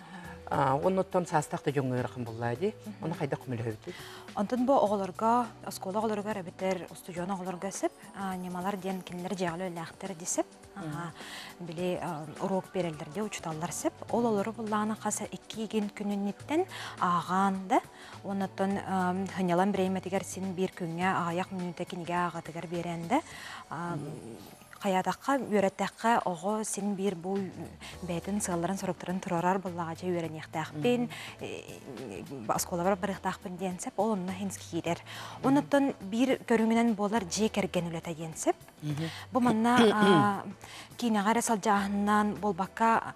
оннуттан саастаах да дьоҥҥо ыарахан буоллаа дии ону хайдах көмөлөһөбүтүй Онтон бу оҕолорго оскуола оҕолоругар эбэтэр устудьуон оҕолорго сөп ньымалар диэн кинилэр дьиэҕэ үлэлээхтэр дии сөп били уруок биэрэллэр дии учууталлар сөп ол олору буллаҕына хас иккиигин күнүнниттэн ааҕаан да Оннуттан сынньалаҥ бириэмэтигэр син биир күҥҥэ аҕыйах мүнүүтэ кинигэ ааҕыытыгар биэрэн да хайаатахха, үөрэттэххэ оҕо син биир бу бэйэтин сыалларын-соруктарын туруорар буоллаҕа дьэ үөрэниэхтээхпин, оскуолабар барыахтаахпын диэн сөп, ол онно иһин киирэр. Оннуттан биир көрүҥүнэн буолар дьиэ кэргэн үлэтэ диэн сөп. Бу манна киинэҕэ эрэ сылдьааһынынан буолбакка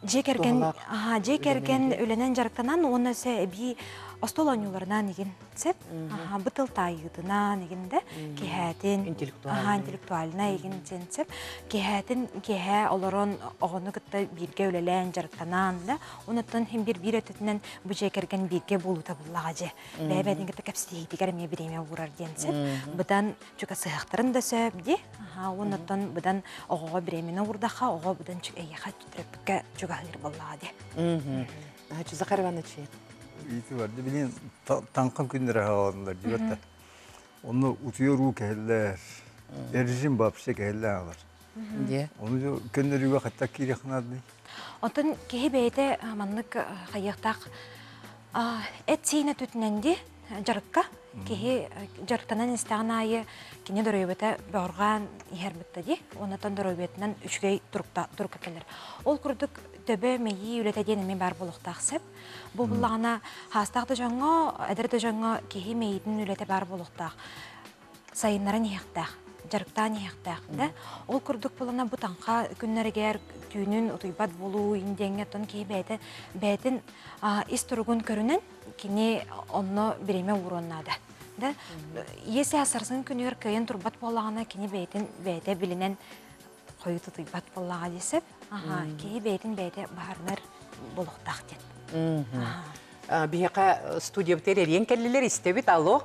Дьиэ кэргэн, аха, дьиэ кэргэн үлэнэн дьарыктанан уонна өссө эбии остуол оонньууларынан игин сөп. Аха, бу тыл таайыытынан игин да киһээтин, аха, интеллектуальнай игин диэн сөп. Киһээтин киэһэ олорон оҕону кытта бииргэ үлэлээн дьарыктанан да, онуттан иһин биир биир өттүнэн бу дьиэ кэргэн бииргэ буолуута буллаҕа дьэ. Бэйэ-бэйэтин кытта кэпсэтиһиитигэр эмиэ бириэмэ уурар диэн сөп. Быдан чугасыһыахтарын да сөп дии. Уоннаттан быдан оҕоҕо бириэмэни уурдахха, оҕо быдан эйиэхэ төрөппүккэ чугаһыыр буоллаҕа дии. Ачы Захар Иванович. Ити бар, билин таҥхан күннэр аһаҕаланылар диэбэттэр. Онно утуйар уу кэһэллэр, режим вообще кэһэллэр аҕалар. Ону көннөрүүгэ хаттак киириэх наадный? Оттон киһи бэйэтэ маннык хайыахтаах эт-сиин өттүтүнэн дии дьарыкка киһи дьарыктанан истэҕин аайы кини доруобуйата бөҕөрҕөөн иһэр бытта дии. Оннотон доруобуйатынан үчүгэй турукка кэлэр. Ол курдук. төбө мэйии үлэтэ диэн эмиэ баар буолуохтаах сөп. Бу буллаҕына хаастаах да дьоҥҥо, эдэр да дьоҥҥо киһи мэйиитин үлэтэ баар буолуохтаах. Сайыннаран иһиэхтээх, дьарыктаан иһиэхтээх да. Ол курдук буолана бу таҥха күннэригэр түүнүн утуйбат буолуу диэҥҥэ оттон киһи бэйэтэ бэйэтин ис туругун көрүнэн кини онно бириэмэ ууруон наада. Да? Если сарсын күнүгэр кыайан турбат буоллаҕына кини бэйэтин бэйэтэ билинэн хойут утуйбат буоллаҕа дии сөп. Аха, киһи бэйэтин бэйэтэ баһарынар болохтаах диэн. Биһиэхэ студиябытыгар эрийэн кэллилэр, истэбит. Алло.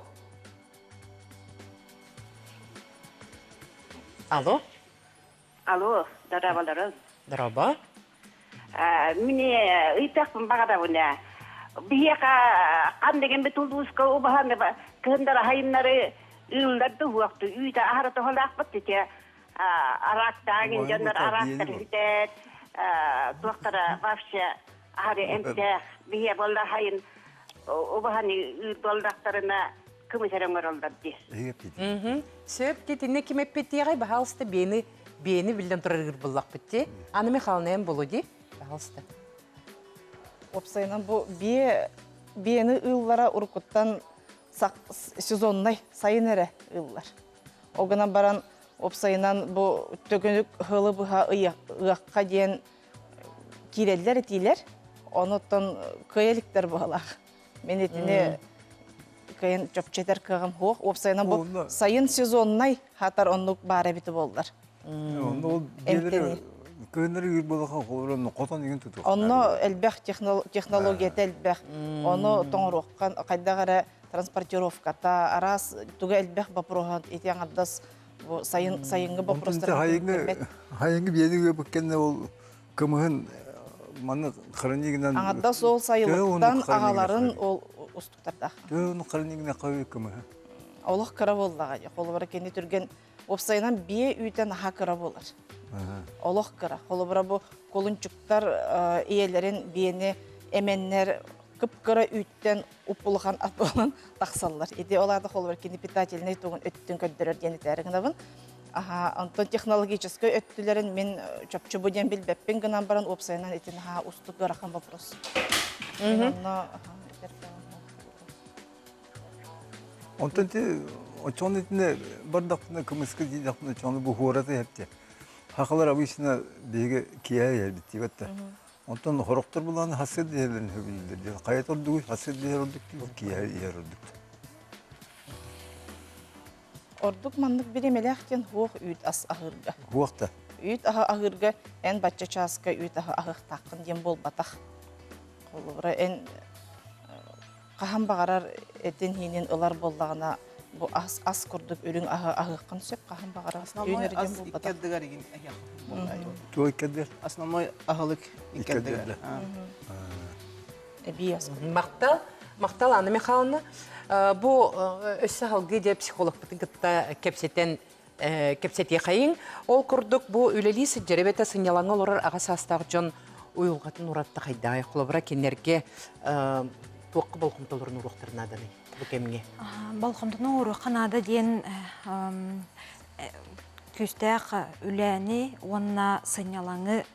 Алло. Алло, дорооболорун. Дорообо. Мин ыйтахпын баҕарабын ээ. Биһиэхэ ханныгын бит улууска убаһаны кыһыннары хайыннары ыыллар да уһуохту үүтэ аһара тоһолаахпыт ити араактаан дьоннор араактар үтээт туохтара вообще аһары эмтээх биһиэ буолла хайын убаһаны ыыр буоллахтарына кымыс эрэ оҥороллор дии. Сөп титинне ким эппитиэҕэй баһаалыста биэни биэни биллэн турар ыыр буллахпыт дии. Анна Михайловна эн булу дии. Баһаалыста. Уопсайынан бу биэ биэни ыыллара уруккуттан сезоннай сайын эрэ ыыллар. Ол гынан баран уопсайынан бу төгүнүк ыһылы быһа ыахха диэн киирэллэр этиилэр. Онуттан кыайа иликтэр быһалаах. Мин итини кыайан чопчу этэр кыаҕым суох. Уопсайынан бу сайын сезоннай хатар оннук баар эбити буоллар. Онно ол биэлэри кыһыннары ыыр буолаха холорон хотон игин тутуох. Онно элбэх технологията элбэх. Ону тоҥоруоххан хайдах эрэ транспортировката араас туга элбэх боппуруоһа ити аҥардас бу сайын сайыҥҥы боппуруостар хайыҥы хайыҥы биэни ыабыт кэннэ ол кымыһын манна хранигынан аҥардас ол сайылыктан аҕаларын ол устуктардаах төһө хранигынан хойу кымыһы олох кыра буоллаҕа холобура кини түргэн уопсайынан биэ үүтэ наһаа кыра буолар олох кыра холобура бу кулунчуктар ийэлэрин биэни эмэннэр кып-кыра үүттэн уп-улахан ат буолан тахсаллар. Ити ол аата холобур кини питательнай тугун өттүн көрдөрөр диэн этээри гынабын. Аха, онтон технологическай өттүлэрин мин чопчу бу диэн билбэппин гынан баран уопсайынан ити наһаа устук ыарахан вопрос. Онно Онтон ти очон итине бардахпына кымыска диидахпына чону бу хуораты хепте. Хахалар обычно биһиги киэһэ иһэрбит диэбэттэ. Онтон хорохтор булан хасыр диһэлэрин хөбүлүүллэр диэн хайа ордугуй хасыр диһэр ордук киэһэ иһэр ордук. Ордук маннык бириэмэлээх диэн хуох үүт ас аһыырга. Хуох да. Үүт аһа аһыырга эн бачча чааска үүт аһа аһыахтааххын диэн буолбатах. Холобура эн хаһан баҕарар этин-иинин ылар буоллаҕына бу ас ас курдук үрүҥ аһы аһыаххын сөп хаһан баҕарар Основной ас икки ардыгар игин Туох икки ардыгар? Основной аһылык икки ардыгар. Эбии ас. Махтал, махтал Анна Михайловна. Бу өссө салгыы дьэ психологпытын кытта кэпсэтэн кэпсэтиэхэйиҥ. Ол курдук бу үлэлии сылдьар эбэтэ сынньалаҥҥа олорор аҕа саастаах дьон уйулҕатын уратта хайдаҕай холобура кинилэргэ туохха болҕомтолорун уруохтарын нааданый бу кэмҥэ? Болҕомтону ууруохха наада диэн күүстээх үлэни уонна сынньалаҥы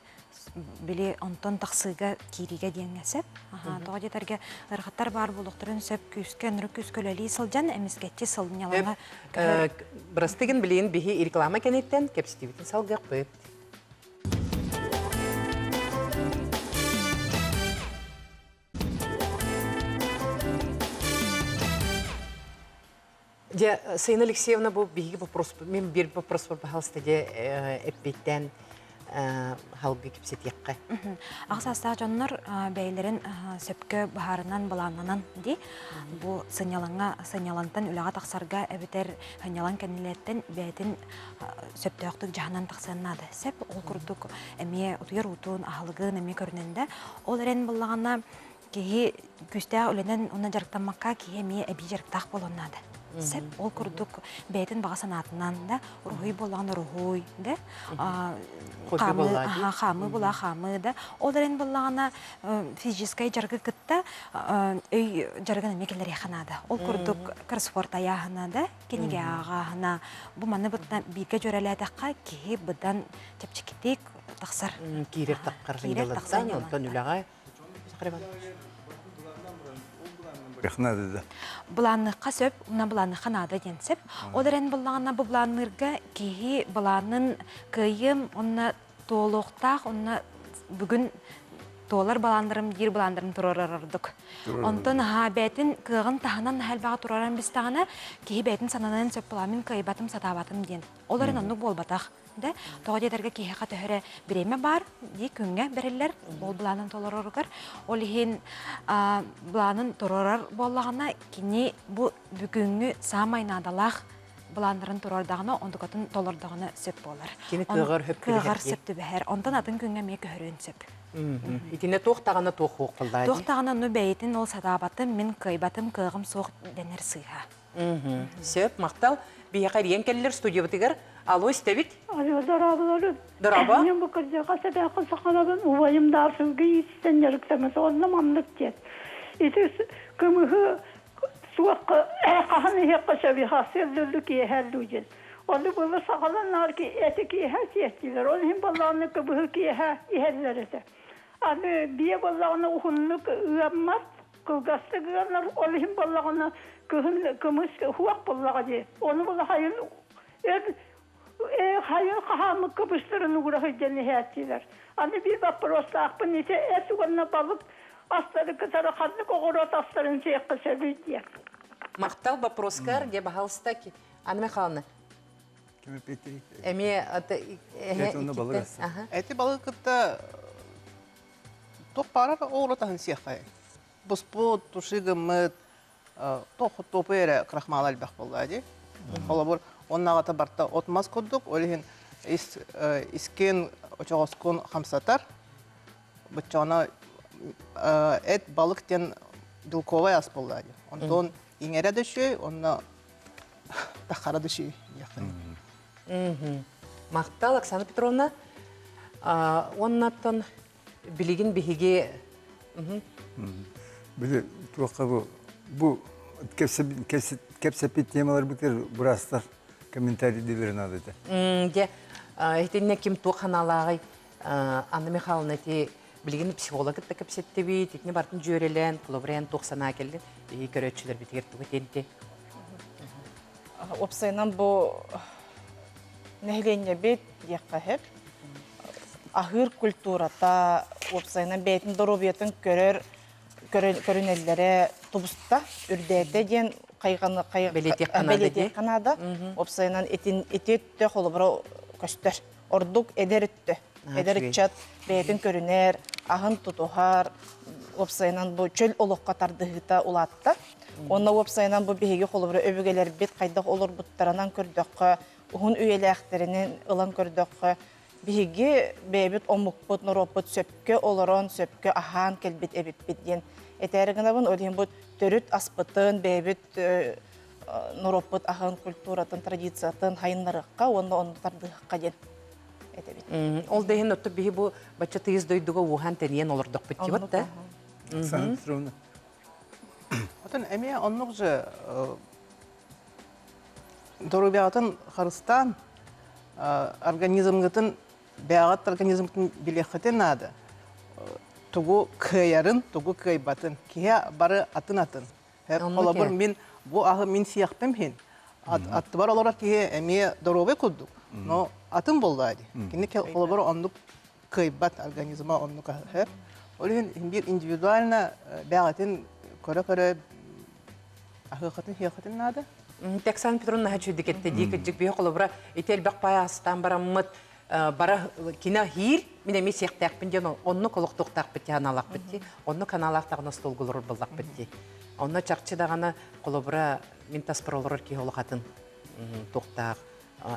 били онтон тахсыыга киириигэ диэҥҥэ сөп. Тоҕо диэтэргэ ыарахаттар баар буолуохтарын сөп күүскэ ынырык күүскэ үлэлии сылдьан эмискэччи сылньалаҥа Бырастыгын билигин биһи реклама кэнниттэн кэпсэтиибитин салгыахпыт. Дьэ, Сайына Алексеевна, бу биһиги вопрос, мин биир вопроспор, пожалуйста, дьэ, эппиэттээн халгы кэпсэтиэххэ. Аҕа саастаах дьоннор бэйэлэрин сөпкө быһаарынан, былааннанан дии. Бу сынньалаҥҥа, сынньалаҥтан үлэҕэ тахсарга эбэтэр сынньалаҥ кэннилэриттэн бэйэтин сөптөөхтүк дьаһанан тахсыан наада. Сөп, ол курдук эмиэ утуйар уутун, аһылыгын эмиэ көрүнэн да. Ол эрэн буллаҕына киһи күүстээх үлэнэн уонна дьарыктаммакка киһи эмиэ эбии дьарыктаах буолуон наада. Сөп. Ол курдук бэйэтин баҕа санаатынан да уруһуй буоллаҕына уруһуй да хаамыы хаамыы була хаамыы да ол эрэн буоллаҕына физическэй дьарыгы кытта өй дьарыгын эмиэ киллэриэххэ наада. Ол курдук кроссворд айааһына да кинигэ ааҕааһына бу маны бытта бииргэ дьүөрэлээтэххэ киһи быдан чэпчэкитик. тахсар. Киирэр таххар сынньалаттан, онтон үлэҕэ Былаанныахха сөп, уонна былаанныахха наада диэн сөп. Ол эрэн буллаҕына бу былаанныырга киһи былаанын кыайыам уонна туолуохтаах уонна бүгүн туолар балааннарым диир былааннарын туруорар ордук. Онтон аһаа бэйэтин кыаҕын таһынан наһаа элбэҕи туруоран бистаҕына киһи бэйэтин сананан сөп буолаа мин кыайбатым сатаабатым диэн. Ол эрэн оннук буолбатах. Да? Тоҕо диэтэргэ киһиэхэ төһө эрэ бириэмэ баар дии күҥҥэ бэриллэр ол былаанын толороругар. Ол иһин былаанын туруорар буоллаҕына кини бу бүгүҥҥү саамай наадалаах былааннарын туруордаҕына онтукатын толордоҕуна сөп буолар. Кини кыаҕар сөп кыаҕар сөп түбэһэр. Онтон атын күҥҥэ эмиэ көһөрүөн сөп. Итиннэ туох даҕаны туох хуоххаллаа Туох даҕаны ону бэйэтин ол сатаабатым, мин кыайбатым, кыаҕым суох дэнэр сыыһа. Сөп, махтал. Биһиэхэ эрийэн кэллэр студиябытыгар. Алло, истэбит? Алло, дорооболорун. Дорообо. Мен бу кырдьаҕас эбээххин сахалабын убайым даар сылгы ииттэн дьарыктаммыт. Онно маннык диэн. Ити кымыһы суохха хаһан иһиэххэ сөбүй сарсыарда киэһэ дуу диэн. Ону былыр саҕаланнар эти киэһэ сиэттилэр. Ол иһин баллааны кыбыһы киэһэ иһэллэр этэ. Аны биэ буоллаҕына уһуннук ыаммат, кылгастык ыанар, ол иһин буоллаҕына кыһын кымыс хуох буоллаҕа дии. Ону була хайын өр хайын хаһааммыт кыбыстарын угура сылдьан иһээччилэр. Аны биир боппуруостаахпын ити эт уонна балык астары кытары ханнык оҕуруот астарын сиэххэ сөбүй диэн. Махтал вопроскар, де баһалыста Анна Михайловна. Эмиэ Эти балык кытта туох баарар оҕуруот аһын сиэххэ. Буспут, туши гыммыт, туох топу эрэ крахмала элбэх буолла дии. Холобур, оннааҕыта барта от мас курдук, ол иһин ис искин очоҕоскун хамсатар. Быччоҕуна эт балык диэн белковай ас буолла дии. Онтон иҥэрэ да үчүгэй, онно тахара да үчүгэй диэххэ. Махтал, Оксана Петровна. Уоннаттан билигин биһиги Били туохха бу бу кэпсэппит темаларбытыгар быраастар комментарий надо этэ. Дьэ, итиннэ ким туох ханаалааҕый Анна Михайловна ити билигин психолог кытта кэпсэттибит, итини бартын дьүөрэлээн, холобурайан туох санаа кэллин, биһиги көрөөччүлэрбитигэр тугу этиэнти? Уопсайынан бу нэһилиэнньэбит диэххэ сөп. Аһыыр культурата, уопсайынан бэйэтин доруобуйатын көрөр көрүнэллэрэ тубуста, үрдээтэ диэн хайҕаны бэлиэтиэххэ наада. Уопсайынан итин ити өттө холобура көстөр. Ордук эдэр өттө. Эдэр ыччат бэйэтин көрүнэр, аһын тутуһар, уопсайынан бу чөл олоххо тардыһыыта улаатта. Онно уопсайынан бу биһиги холобура өбүгэлэрбит хайдах олорбуттарынан көрдөххө, уһун үйэлээхтэринэн ылан көрдөххө, биһиги бэйэбит омукпут, норуоппут сөпкө олорон, сөпкө аһаан кэлбит эбиппит диэн этээри гынабын. Ол иһин бу төрүт аспытын, бэйэбит норуоппут аһын, культуратын, традициятын хайыннарыахха уонна онно тардыахха диэн этэбит. Ол да иһин оттон биһи бу бачча тыйыс дойдуга ууһаан тэнийэн олордохпут дибат да. Оксана Петровна. Отон эмиэ оннук же доруобуйаҕытын харыстаан организмгытын бэйэҕит организмгытын билиэххитин наада. Тугу кыайарын, тугу кыайбатын. Киһи бары атын-атын. Холобур, мин бу аһы мин сиэхпим иһин. Аттыбар олорор киһи эмиэ доруобай курдук, но атын буоллаа дии. Кини холобур оннук кыайбат организма оннук аһы. Ол иһин биир индивидуально бэҕэтин көрө-көрө аһыахатын сиэххитин наада. Оксана Петровна наһаа үчүгэй кэтте дии кырдьык биһи холобура ити элбэх паай астаан бараммыт бара кина хиир мин эмиэ сиэхтээхпин диэн оннук олохтуохтаахпыт дии аналаахпыт дии оннук аналаах даҕаны остуолга олорор буоллахпыт дии онно чахчы даҕаны холобура мин таспар олорор киһи олох атын туохтаах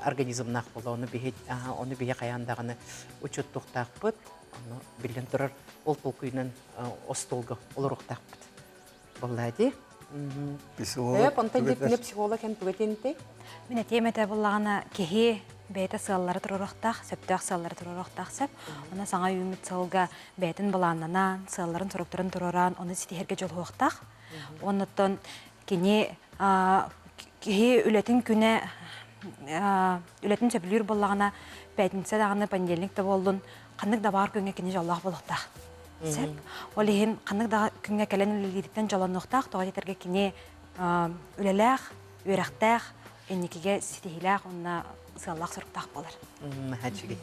организмнаах буола ону биһи ону биһи хайаан даҕаны учуоттуохтаахпыт ону биллэн турар ол толкуйунан остуолга олоруохтаахпыт буоллаа дии Психолог. Онтон дьэ психолог эн туга тиэнтэй? Мин этиэм этэ буллаҕына киһи бэйэтэ сыаллары туруорухтаах, сөптөөх сыаллары туруорухтаах сөп. Онно саҥа үүммүт сылга бэйэтин былааннанан, сыалларын соруктарын туруоран, ону ситиһэргэ дьулуһуохтаах. Оннуттан кини киһи үлэтин күнэ. үлэтин сөбүлүүр буоллаҕына, пятница даҕаны, понедельник да буоллун, ханнык да баар күҥҥэ кини дьоллоох буолуохтаах. Сөп. Ол иһин ханнык да күҥҥэ кэлэн үлэлиириттэн дьоллонуохтаах, тоҕо диэтэргэ кини үлэлээх, үөрэхтээх, инникигэ ситиһиилээх уонна сыаллаах-соруктаах буолар. Наһаа үчүгэй.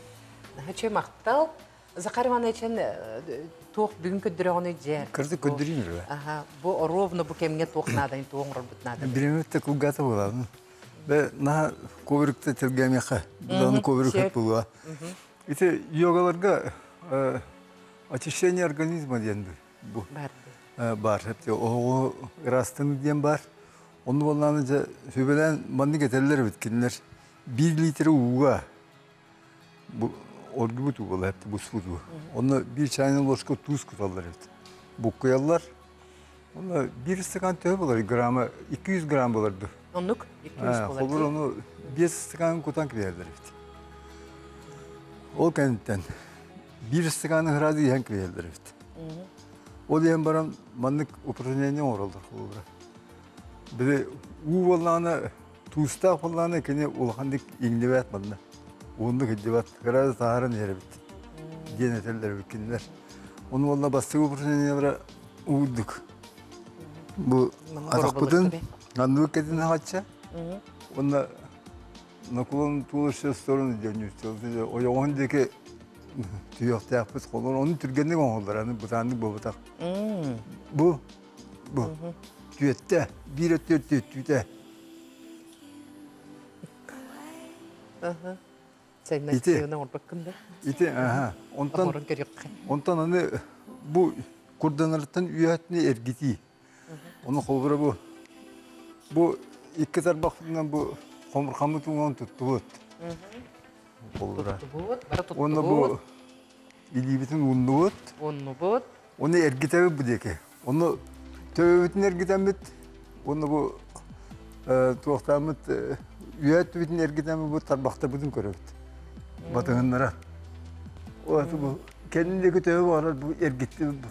Наһаа үчүгэй махтал. Захар Ивановичын туох бүгүн көрдөрөҕүнүй дьэ? Кырдык көрдөрүүн үрүө. Аха, бу ровно бу кэмҥэ туох нааданы туох оҥорбут наада. Бириммит кулгата буолабын. Бе наһаа коврикта тэлгээмиэхэ. Бұдан коврик хөп буолуа. Ити йогаларга очищение организма диэн бу бар. Оҕо ырастын диэн бар. Онну боллааны дьэ сүбэлээн маннык этэллэр эбит кинилэр. Биир литр ууга бу оргубут уу буолар буспут уу. Онно биир чайный ложка туус куталлар эбит. Буккуйаллар. Онно биир стакан төһө болар грамма 200 грамм болар ду. Оннук 200 болар. Холбур ону 5 стакан кутан кириэллэр эбит. Ол кэнниттэн биир стаканы сразу иһэн кириэллэр эбит. Ол иһэн баран маннык упражнение оҥороллор холобура. Били уу буоллаҕына туустаах буоллаҕына кини улаханнык иҥнибэт манна. Уһуннук илдьибэт, кыра таһааран иһэр эбит диэн этэллэр эбит кинилэр. Ону уонна бастакы упражнениелара уурдук. Бу атахпытын анныбыт кэтин хаҕачча уонна наклон тулующую сторону диэн ойоҕоһун диэки түһүөхтээхпит холор ону түргэнник оҥоһуллар аны бытааннык буолбатах. Бу бу түөттэ биир өттү түөттүүтэ. Ити ити аха онтон онтон аны бу курданарыттан үөһэтини эргитии. Ону холобура бу бу икки тарбахпытынан бу хомурхаммыт уҥуоҕун туттубут. Холобура. Уонна бу илиибитин ууннубут. Ууннубут. Оны эргитэбит бу диэки. Ону төбөбүтүн эргитэммит, уонна бу туохтааммыт үөт бүтүн эргитэммит бу тарбахтарбытын көрөбүт. Батыһыннара. Ол бу кэннин диэки төбө барар бу эргиттибит бу.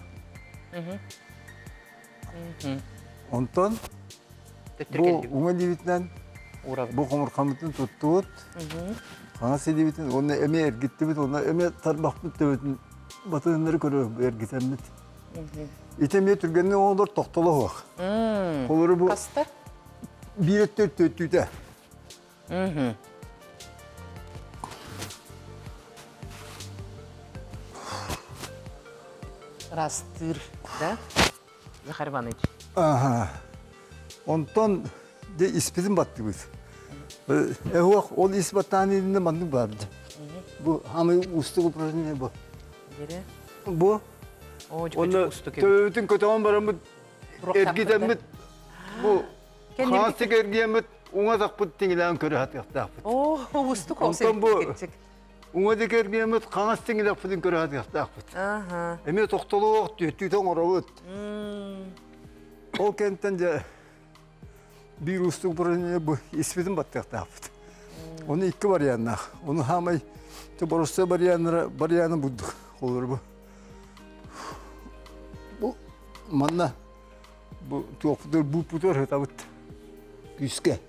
Онтон бу уҥа илиибитинэн бу хомурхаммытын туттубут, хаҥас илиибитин уонна эмиэ эргиттибит, уонна эмиэ тарбахпыт төбөтүн батыһыннары көрө эргитэммит. Ити эмиэ түргэнник оҥолор тохтоло суох. Холору бу Хаста? биир өттө төттүүтэ. Растыр, да? Захар Иванович. Ага. Онтон де испитин баттыбыт. Эһуох ол ис баттаан иннинэ маннык барды. Бу хамый устук упражнение бу. Бу Онно төбөбүтүн көтөҕөн бараммыт эргитэммит бу хаастык эргийэммит уҥа атахпыт тиҥилээн көрө сатыахтаахпыт. Оо, уустук Онтон бу уҥа диэки эргийэммит хаҥас тиҥилэхпитин көрө сатыахтаахпыт. Эмиэ тохтолоох түөттүүтэ оҥоробут. Ол кэнтэн дьэ биир уустук бу испитин баттыахтаахпыт. Оны икки варианнаах. Ону хаамай боростуой варианнара варианы бурдук холобура бу. Бу манна бу туохпутугар бууппутугар сытабыт күүскэ.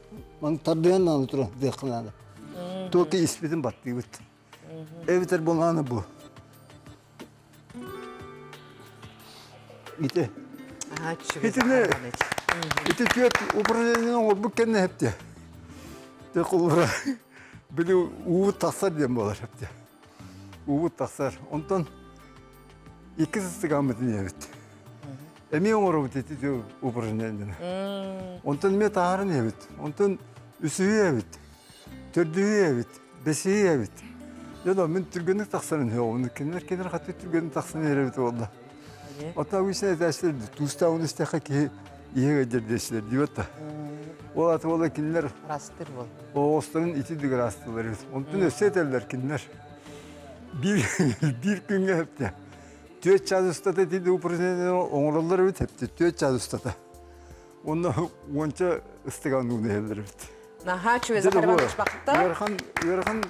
Маны тардыһан наада туран сытыахха наада. Туох испитин баттыыбыт. Эбэтэр буолааны бу. Ити. Итини ити түөрт упражнение оҥорбут кэннэ хэпте. Те холобура били уубут тахсар диэн буолар хэпте. Уубут тахсар. Онтон икки сыстыгааммытын иһэбит. Эмиэ оҥоробут ити упражнениены. Онтон эмиэ таһааран иһэбит. Онтон үсүһү иһэбит. Төрдүһү эбит, бэсиһи эбит. Дьэ, мин түргэнник тахсан иһэҕин. Кинилэр кинилэр хаты түргэнник тахсан иһэр эбит буолла. Оттон обычно этээччилэр туустаах истэххэ киһи иһэ ыдьар диэччилэр диэбэт да. Ол аты буола кинилэр Растыр бол. оҕустарын ити дыгыраастылар эбит. Онтон өссө этэллэр кинилэр. Биир биир күҥҥэ хэптэ. Түөрт чаас устата ити упражнение оҥороллор эбит хэптэ. Түөрт чаас устата. Онно уонча ыстыган ууну иһэллэр эбит. Наһаа үчүгэй Захар Иванович бахта. Ыарахан, ыарахан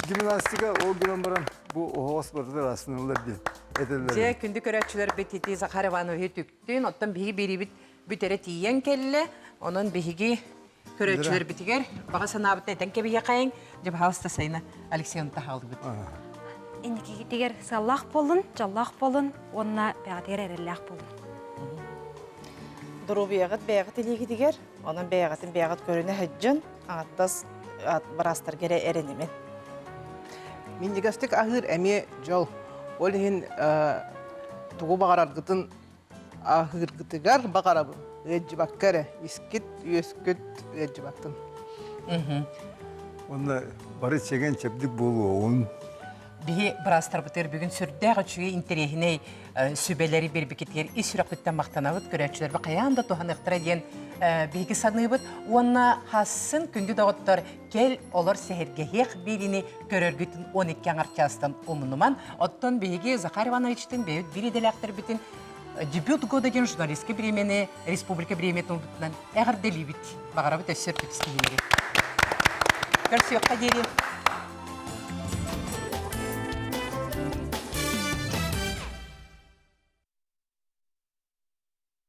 гимнастика ол гынан баран бу оһоҕос барыта ыраастаныллар диэн этэллэр. Дьэ, күндү көрөөччүлэрбит ити Захар Ивановиһы түктүн, оттон биһиги биэриибит бүтэрэ тиийэн кэллэ. Онон биһиги. Көрөөччүлэрбитигэр баҕа санаабытын этэн кэбиһиэхэйиҥ. Дьэ, баһаалыста Сайына Алексеевна таһаалыбыт. Инникигитигэр сыаллаах буолун, дьоллоох буолун уонна бэйэҕитигэр эрэллээх буолун. Доруобуйаҕыт бэйэҕит илиигитигэр, онон бэйэҕитин бэйэҕит көрүнэ сылдьын, аҥардас быраастарга эрэ эрэнимин. Минньигэстик аһыыр эмиэ дьол. Ол иһин тугу баҕараргытын аһыыргытыгар баҕарабын. Ыалдьыбакка эрэ, искит, үөскүт ыалдьыбатын. Уонна бары чэгэн чэбдик буолуоҕун. Биһи быраастарбытыгар бүгүн сүрдээх үчүгэй интэриэһинэй сүбэлэри биэрбикитигэр ис сүрэхпиттэн махтанабыт, көрөөччүлэрбит хайаан да туһаныахтара диэн биһиги саныыбыт. Уонна хассын күндү доҕоттор кэл олор сэһэргэһиэх биэриини көрөргүтүн 12 аҥар чаастан умнуман. Оттон биһиги Захар Ивановичтын бэйэбит биир идэлээхтэрбитин дебют года диэн журналистка бириэмэни республика бириэмэтин ылбытынан эҕэрдэлиибит. Баҕарабыт өссө үрдүк ситиһиилэри. Көрсүөххэ диэри.